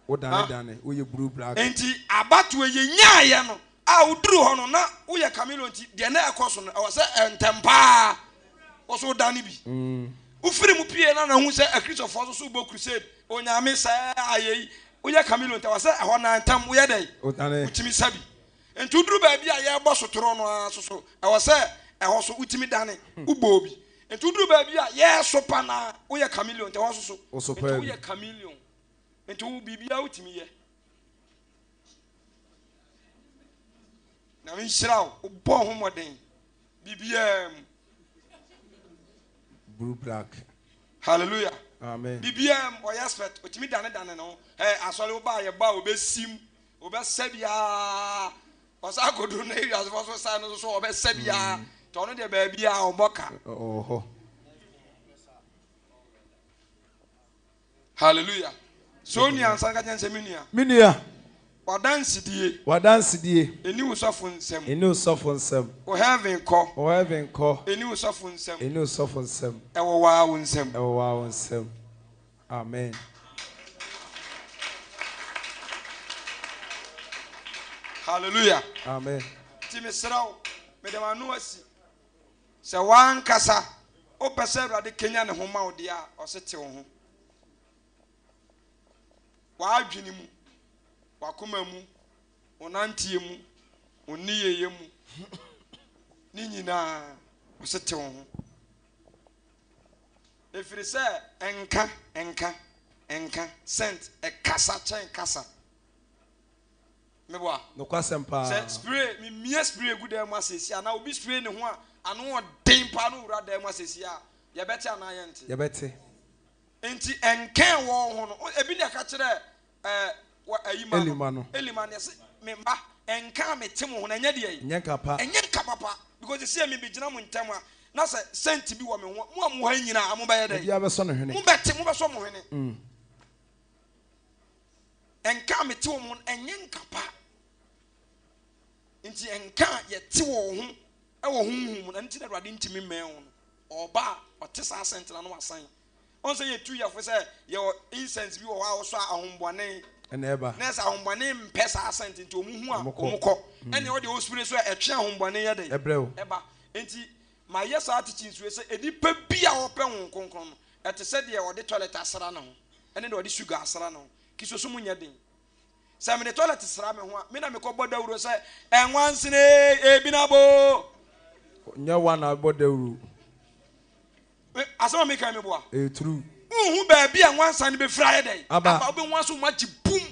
wodane dane woyɛ blue black. Nti abatoɔ yɛnyaeɛ no a woduru hɔ no na woyɛ chameleon nti deɛ na ɛkɔ so no ɛwɔ sɛ ntɛm paa wo so wodane bi. Wofiri mu pie na na hu sɛ akristofoɔ nso so bɔ crusade onyame sɛ ayɛ yi woyɛ chameleon nti ɛwɔ sɛ ɛhɔ na ntɛm woyɛ dɛn wotumi sa bi. Nti woduru baabi a yɛrebɔ sotorɔ no ara so so ɛwɔ sɛ ɛhɔ so wotumi dane wobɔɔ bi. Nti woduru baabi a yɛresopa no a woyɛ chameleon nti ɛhɔ so so nti woyɛ chameleon nti wo biribiara wotumi yɛ. Nyame nhyira wo wobɔ ho mmɔden biribiara mu. Blue black. Hallelujah. Amen. Biribiara mu ɔyɛ expert otumi dane dane ne ho. Ɛ asɔre wo ba yɛ ba obesim obɛsɛ biara ɔsan akoduru na ewiasefo so san no so ɔbɛsɛ biara nti ɔno deɛ baabi a ɔbɔ ka. Ɔwɔ hɔ. Hallelujah. So onua nsa nka kyɛn sɛ me nua. Me nua. W'adansedie. W'adansedie. Ɛni wo sɔfo nsam. Ɛni wo sɔfo nsam. Wo heaven kɔ. Wo heaven kɔ. Ɛni wo sɔfo nsam. Ɛni wo sɔfo nsam. Ɛwɔ waa wo nsam. Ɛwɔ waa wo nsam. Amen. Hallelujah. Amen. Ti mesrɛ wo, mede m'ano asi. Sɛ w'ankasa wopɛ sɛ Awurade kenya ne ho ma wo deɛ a, ɔse te wo ho. W'adwene mu, w'akoma mu, wo nanteɛ mu, wo nneyɛeɛ mu, ne nyinaa, ɔse te wo ho. Ɛfiri sɛ nka, nka, nka, scent, ɛkasa kyɛn kasa. Meboa? Nokwasɛm paa. Sɛ spray, memia spray gu dan mu asɛsi anaa obi spray ne ho a, ano ɔden paa na owura dan mu asɛsi a, yɛbɛte anaa yɛnte? Yɛbɛte. Nti ɛnkɛn wɔn ho no, ebi na ɛka kyerɛ ɛɛ wɔ ayi ma no, Eli ma no, yɛse me mma, ɛnka a mete mo ho no, ɛnyɛ deɛ yi? Ɛnyɛ nka pa. Ɛnyɛ nka papa, because sɛsi a mebɛgyina mo ntam a, na sɛ scent bi wɔ me ho a, mo a mo wɔ ha nyinaa mobɛyɛ dɛn? Obiara bɛsɔ ne hwene. Mobɛte, mobɛsɔ mo hwene. Nka a mete wɔn ho no, ɛnyɛ nka pa. Nti nka a yɛte wɔn ho wɔ honhom mu no, ɛno nti na Awurade ntumi mmɛn wo no. Ɔba a, ɔte saa sɛnt no a na wasan. Ɔn sɛ yɛtu yɛfo sɛ yɛwɔ incense bi wɔ hɔ a wosɔ a ahombɔne. Ɛna ɛba. Na ɛsɛ ahombɔne mpɛ saa sɛnt nti wɔn hu a wɔn kɔ. Ɛnea ɔde ɔspray so a ɛtwe ahombɔne yɛ dɛn? Ɛbrɛ wo. Ɛba. Nti mayɛ saa teachings wei sɛ nnipa bi a ɔpɛ Honhom Kronkron no, ɛte sɛ deɛ ɔde toilet asra ne ho ɛne deɛ ɔde sugar asra ne ho. Kisoso mu nyɛ den. Sɛ mede toilet sra me ho a, me na mekɔbɔ dawuro sɛ ɛnwansene ee, ebinabo. Nyɛ wa na abɔ dawuro. Asɛm a meka yi meboa? Ɛyɛ true. Wonhu baabi a nwansa no bɛfiri ayɛ dɛn Aba. aba. Wobɛhu ara sɛ wɔagye bum.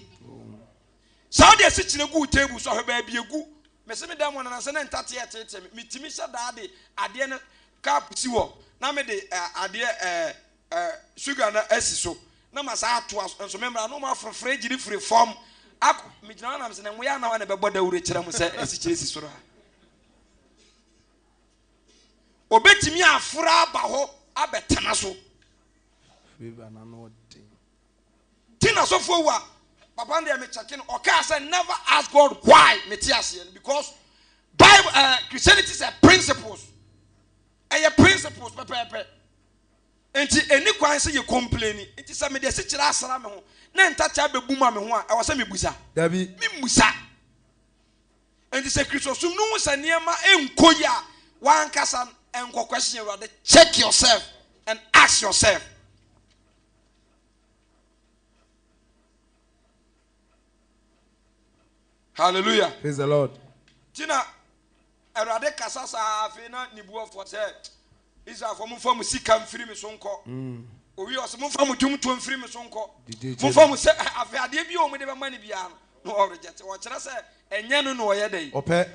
Sɛ wode asikyire gu wo table so a, hwɛ baabi ɛgu. Mese me dan mu ananasɛ na ntateɛ reteetee me. Metumi hyɛ daa de adeɛ no cup si hɔ na mede adeɛ ɛɛ sugar no asi so na masan atoa so. Nso me mmra na wɔaforo fridge no firi fam akɔ. Megyina hɔ na mese na moyɛ ana hɔ na ɛbɛbɔ dawuro kyerɛ mo sɛ asikyire si soro ha. Obetumi aforo aba hɔ abɛtena so. Ti na sɔfo awu a papa no deɛ me kyɛke no ɔkaa sɛ never ask God why mete aseɛ no because Bible uh, Christianity sɛ principles ɛyɛ principles pɛpɛɛpɛ nti ɛni kwan sɛ yɛ complaini nti sɛ mede asikyerɛ asra me ho na ntakyɛ abɛbu ma me ho a ɛwɔ sɛ mebusa Dabi. Memmusa. Enti sɛ Kristosom no hu sɛ nneɛma nkɔ yie a, w'ankasa nkɔ question Awurade. Check yourself and ask yourself. Hallelujah. Praise the Lord. Tina Awurade kasa saa afei na ne bu afɔ sɛ Israelfoɔ momfa mo sika mfiri me so nkɔ. Owie ɔsɛ momfa mo dwomtoɔ mfiri me so nkɔ. Momfa mo sɛ afei adeɛ bi a wɔde bɛma no biara no na ɔregyɛte. Ɔkyerɛ sɛ ɛnyɛ no na ɔyɛ dɛ. Ɔpɛ.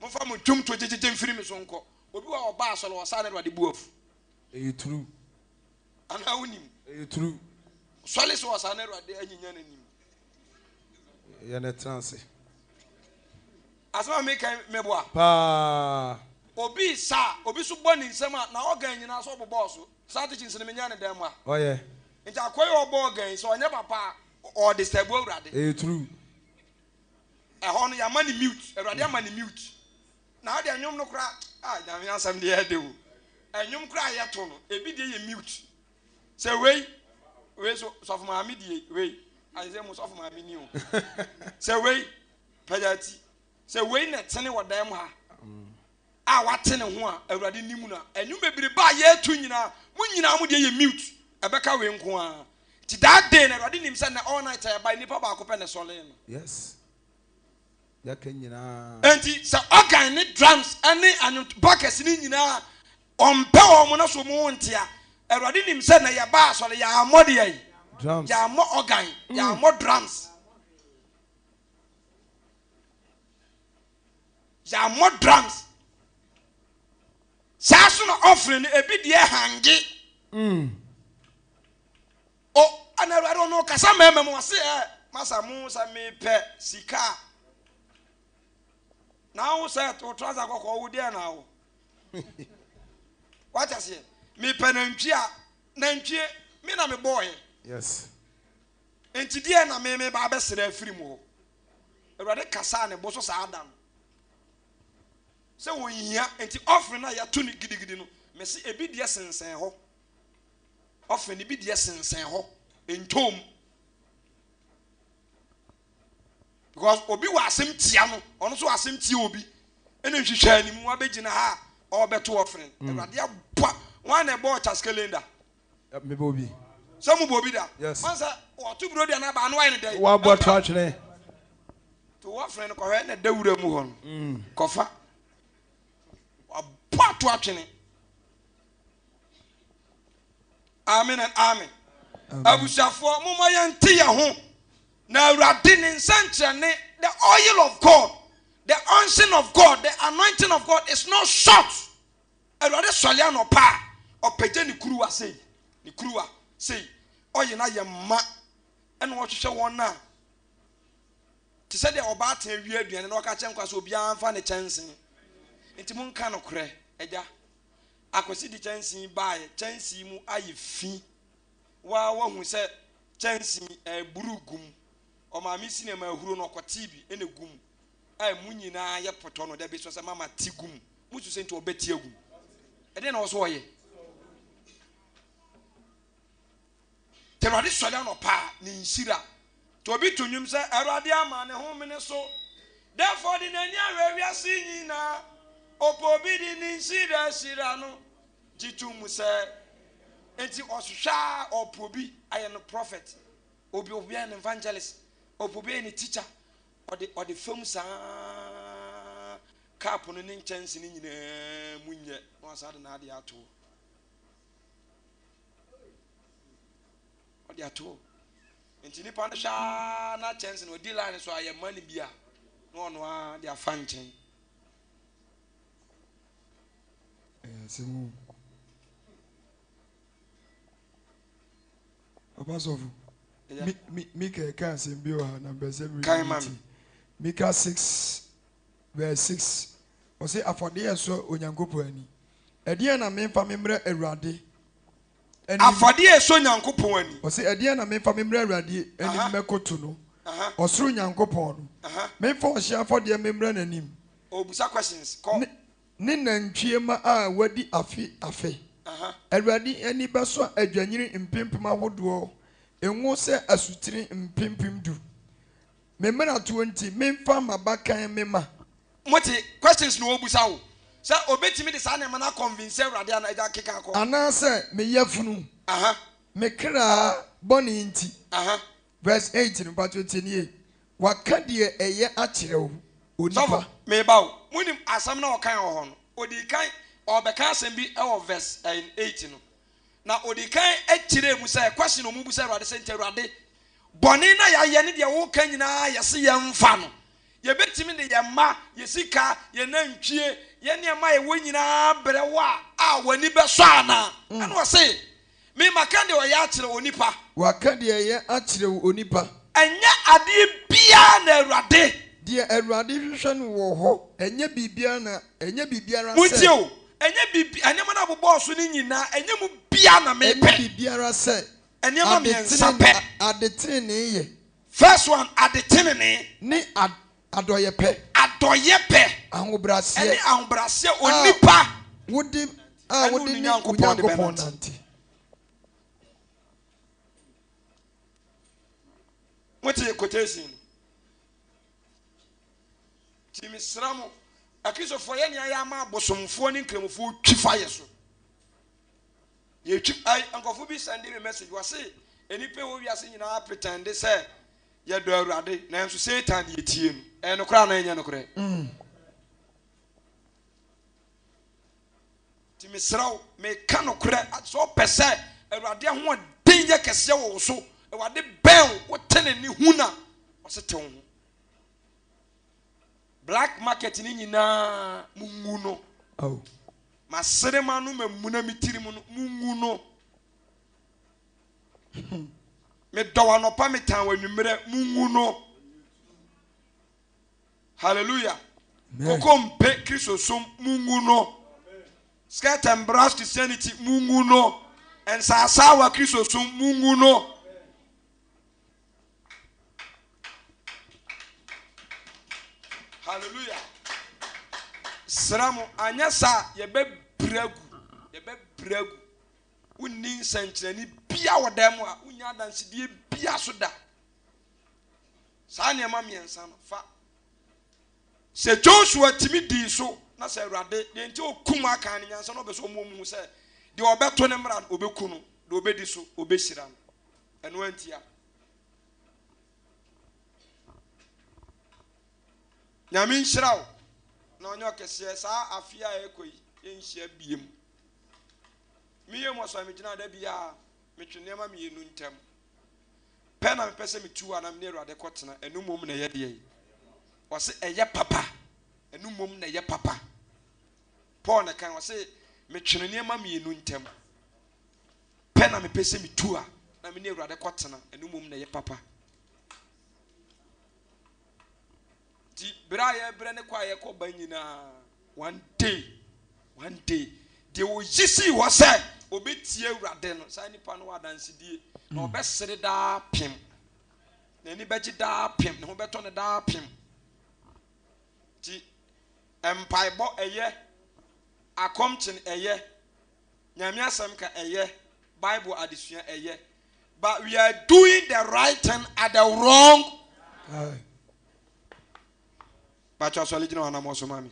Momfa mo dwomtoɔ gyegyegye mfiri me so nkɔ. Obi wɔ a ɔba asɔre ɔsaa na Awurade bu afu. Ɛyɛ true. Anaa wonim? Ɛyɛ true. Sɔle sɛ ɔsaa na Awurade anyinya n'anim. Yɛ na ɛtena ase. Asɛm a meka yi meboa? Paa. Obi resa a, obi nso bɔ ne nsam a, na organ nyinaa nso ɔbobɔɔ so. Saa teachings no menyaa no dan mu ha. Ɔyɛ. Nti akoa yi a ɔbɔ organ yi, sɛ ɔnyɛ papa a, ɔredisturb Awurade. Ɛyɛ true. Ɛhɔ no yɛama no mute, Awurade ama no mute. Na wo deɛ nnwom no koraa, ah Nyame asɛm deɛ ɛde o. Nnwom koraa a yɛto no, ebi deɛ yɛ mute. Sɛ wei, wei so sɔfo maame die, wei, ayɛ sɛ mo sɔfo maame ni o. Sɛ wei, Pagya ti. Sɛ wei na ɛtene wɔ dan mu ha a wate ne ho a Awurade nim no a, ɛnwom bebrebe a yɛreto nyinaa, mo nyinaa mo deɛ yɛ mute, ɛbɛka wei nko ara. Nti that day na Awurade nim sɛ na all night a yɛbae nipa baako pɛ na ɛsɔlee no. Yes. Yɛaka nyinaa. Enti sɛ organ ne drums ne anwom backers ne nyinaa ɔmpɛ wɔn na so wɔn nte a, Awurade nim sɛ na yɛba asɔre yɛammɔ deɛ Drums. yɛammɔ organ, yɛammɔ drums. Yɛammɔ drums. Saa so na offering no ebi deɛ hange. Mm. O ɛna awurade ɔno kasa mmarima mu ɔse ɛ masa mo sɛ mepɛ sika a na wo sɛ wo trouser kɔkɔɔ wo deɛ na wo wate aseɛ mepɛ nantwie a nantwie me na mebɔɔyɛ Yes. Enti deɛn na me mereba abɛsrɛ afiri mo hɔ? Awurade kasaa ne bo so saa da no sɛ wɔnhia. Enti offering no a yɛto no gidigidi no, mese ebi deɛ sensɛn hɔ. Offering no bi deɛ sensɛn hɔ, ɛntɔɔ mu. Because obi wɔ asɛm tia no, ɔno nso wɔ asɛm tia obi. Ɛna nhwehwɛ anim abɛgyina ha a ɔrebɛto offering. Awurade aboa. Wɔn na ɛbɔɔ Chaskelenda. Mebɔ obi. Sɛ mo bɔ obi da. Yes. Wɔn sɛ wɔto buro deɛ n'aba ano ayɛ ne dɛ. Wabɔ to atwene. To wɔfrɛ no kɔhwɛ na ɛda wura mu hɔ no. Mm. Kɔfa. Wabɔ ato atwene. Amen and amen. Abusuafoɔ mo ma yɛn te yɛn ho. Na awurade ne nsɛnkyerɛnne the oil of God the unction of God the anointing of God is not short. Awurade sɔre anɔpa a, ɔpagya ne kuruwa sei, ne kuruwa sei, ɔyɛ no ayɛ mma, ɛna ɔhwehwɛ wɔn a, te sɛ deɛ ɔbaatan wie aduane na ɔka kyerɛ nkwa sɛ obiara mfa ne kyɛnse. Nti monka nokorɛ, agya. Akwasi de kyɛnse baeɛ, kyɛnse mu ayɛ fi. Waa wahu sɛ kyɛnse ɛburu gu mu. Ɔmaame si nneɛma ahuro no ɔkɔtee bi ɛna egu mu. A emu nyinaa yɛ pɔtɔ no, dabi sɔ sɛ mama te gu mu. Musu sɛ nti ɔbɛte agu mu. Ɛdeɛn na ɔwɔ sɛ ɔyɛ? Nti Awurade sɔre anɔpa a, ne nhyira. Nti obi to nnwom sɛ, Awurade ama ne homene so, therefore ɔde n'ani ahwɛ wiase nyinaa, ɔpɛ obi de ne nhyira ahyira no, gye to mu sɛ. Nti ɔhwehwɛ a ɔpɛ obi ayɛ no prophet, obi obi ayɛ no evangelist, ɔpɛ obi ayɛ no teacher, ɔde ɔde fam saa Cup no ne nkyɛnse no nyinaa mu nyɛ na wasan de n'adeɛ ato hɔ. ɔde ato hɔ. Nti nipa no hwɛ ara na kyɛnse no ɔdi line so a yɛmma no bi a, na ɔno ara de afa nkyɛn. Ɛyɛ asɛm o. Papa sɔfo, mi mi Mika ɛka asɛm bi wɔ ha na mpɛ sɛ mi Kan ma me. Mika 6 verse 6 ɔse afɔdeɛ ɛsɔ Onyankopɔn ani. Ɛdeɛn na memfa memmrɛ Awurade anim? Afɔdeɛ ɛsɔ Nyankopɔn ani. Ɔse ɛdeɛn na memfa memmrɛ Awurade anim mɛkoto no, ɔsoro Nyankopɔn no? Memfa ɔhyeɛ afɔdeɛ memmrɛ n'anim. Ɔrebisa questions, kɔ. Ne ne nantwie mma a wɔadi afe afe. Awurade ani bɛsɔ adwennini mpempem ahodoɔ, ngo sɛ asutene mpempem du. Me mmaratoɔ nti, memfa m'abakan memma. Mote questions na ɔrebisa wo sɛ ɔbɛtumi de saa nneɛma no akɔnvinse Awurade anaa? Agya keka kɔ. Anaasɛ me yafunu, me kra bɔne nti. Verse 8 no, mpakyɛw tie nie. Waka deɛ ɛyɛ akyerɛ wo, onipa. Sɔfo, meba o. Monim asɛm no a ɔkae wɔ hɔ no? Ɔdii kan, ɔrebɛka asɛm bi wɔ verse 8 no. Na ɔdii kan kyerɛɛ mu sɛ, question a wɔbisa Awurade sɛ, Nti Awurade, bɔne no a yɛayɛ ne deɛ woreka nyinaa yɛse yɛmfa no, yɛbɛtumi de yɛn mma, yɛn sika, yɛn nantwie, yɛn nneɛma a yɛwɔ nyinaa abrɛ wo a, a w'ani bɛsɔ anaa? Ɛna ɔse, Me maka deɛ ɔyɛ akyerɛ onipa. Waka deɛ ɛyɛ akyerɛ wo onipa. Ɛnyɛ adeɛ biara na Awurade. Deɛ Awurade hwehwɛ no wɔ hɔ. Ɛnyɛ biribiara na, ɛnyɛ biribiara sɛ. Montie o, ɛnyɛ biribi, nneɛma no a bobɔɔ so no nyinaa, ɛnyɛ mu biara na mepɛ. Ɛnyɛ biribiara sɛ. Nneɛma mmiɛnsa pɛ. Ade tenenee yɛ. First one, ade tenenee. Ne ad, adɔeɛ pɛ. Adɔeɛ pɛ. Ahobrɛaseɛ. Ɛne ahobrɛaseɛ, onipa. A wode, a wode ne wo Nyankopɔn nante. Mote quotation no? Nti mesrɛ mo, Akristofoɔ yɛ nea yɛ ama abosomfoɔ ne nkramofoɔ twi fa yɛ so. Yɛtwi, ai, nkurɔfoɔ bi sɛnde me message, wɔse nnipa ɛwɔ wiase nyinaa pretende sɛ yɛdɔ Awurade, nanso Satan na yɛtie no. Ɛyɛ nokorɛ anaa ɛnyɛ nokorɛ? Nti mesrɛ wo, meka nokorɛ, sɛ wopɛ sɛ Awurade ahoɔden yɛ kɛseɛ wɔ wo so, Awurade bɛn wo, wote ne nne hu no a, ɔse te wo ho. Black market no nyinaa mungu no. Masere m'ano mamuna me tirim no mungu no. Medɔ wo anɔpa metan wo anwummerɛ mungu no. Hallelujah. Koko mpe Kristosom mungu no. Skirt and brass Christianity mungu no. Nsaasawa Kristosom mungu no. Hallelujah. Srɛ mo, anyɛ saa yɛbɛbrɛ agu. Yɛbɛbrɛ agu. Wonni nsɛnkyerɛnne bia wɔ dan mu a, wonnya adansedie bia so da. Saa nneɛma mmiɛnsa no fa. Sɛ Joshua tumi dii so na sɛ Awurade deɛ nti ɔkum Akan no nyansa na ɔpɛ sɛ ɔmo ɔmo hu sɛ deɛ ɔbɛto ne mmara no ɔbɛku no, deɛ ɔbɛdi so ɔbɛhyira no. Ɛno antia. Nyame nhyira wo na ɔnyɛ ɔkɛseɛ. Saa afe a ɛkɔ yi yɛnhyia biem. Meyɛ mu ɔsɔre megyina da biara metwe nneɛma mmienu ntam. Pɛ na mepɛ sɛ metu a na mene Awurade kɔtena. Ɛno mmom na ɛyɛ deɛ yi. Ɔse ɛyɛ papa. Ɛno mmom na ɛyɛ papa. Paul na kan ɔse metwene nneɛma mmienu ntam. Pɛ na mepɛ sɛ metu a na me ne Awurade kɔtena, ɛno mmom na ɛyɛ papa. Nti berɛ a yɛbrɛ ne kɔ a yɛkɔ ba nyinaa, one day, one day, deɛ ɔyi sii hɔ sɛ ɔbɛtie Awurade no, saa nipa no wɔ adansedie, na ɔbɛsere daa pem, n'ani bɛgye daa pem, ne ho bɛtɔ no daa pem. Nti mpaebɔ ɛyɛ, akɔmkyen ɛyɛ, Nyame asɛm ka ɛyɛ, Bible adesua ɛyɛ, but we are doing the right thing at the wrong. Bàtò asɔre gyina wɔn anamɔ so ma mi.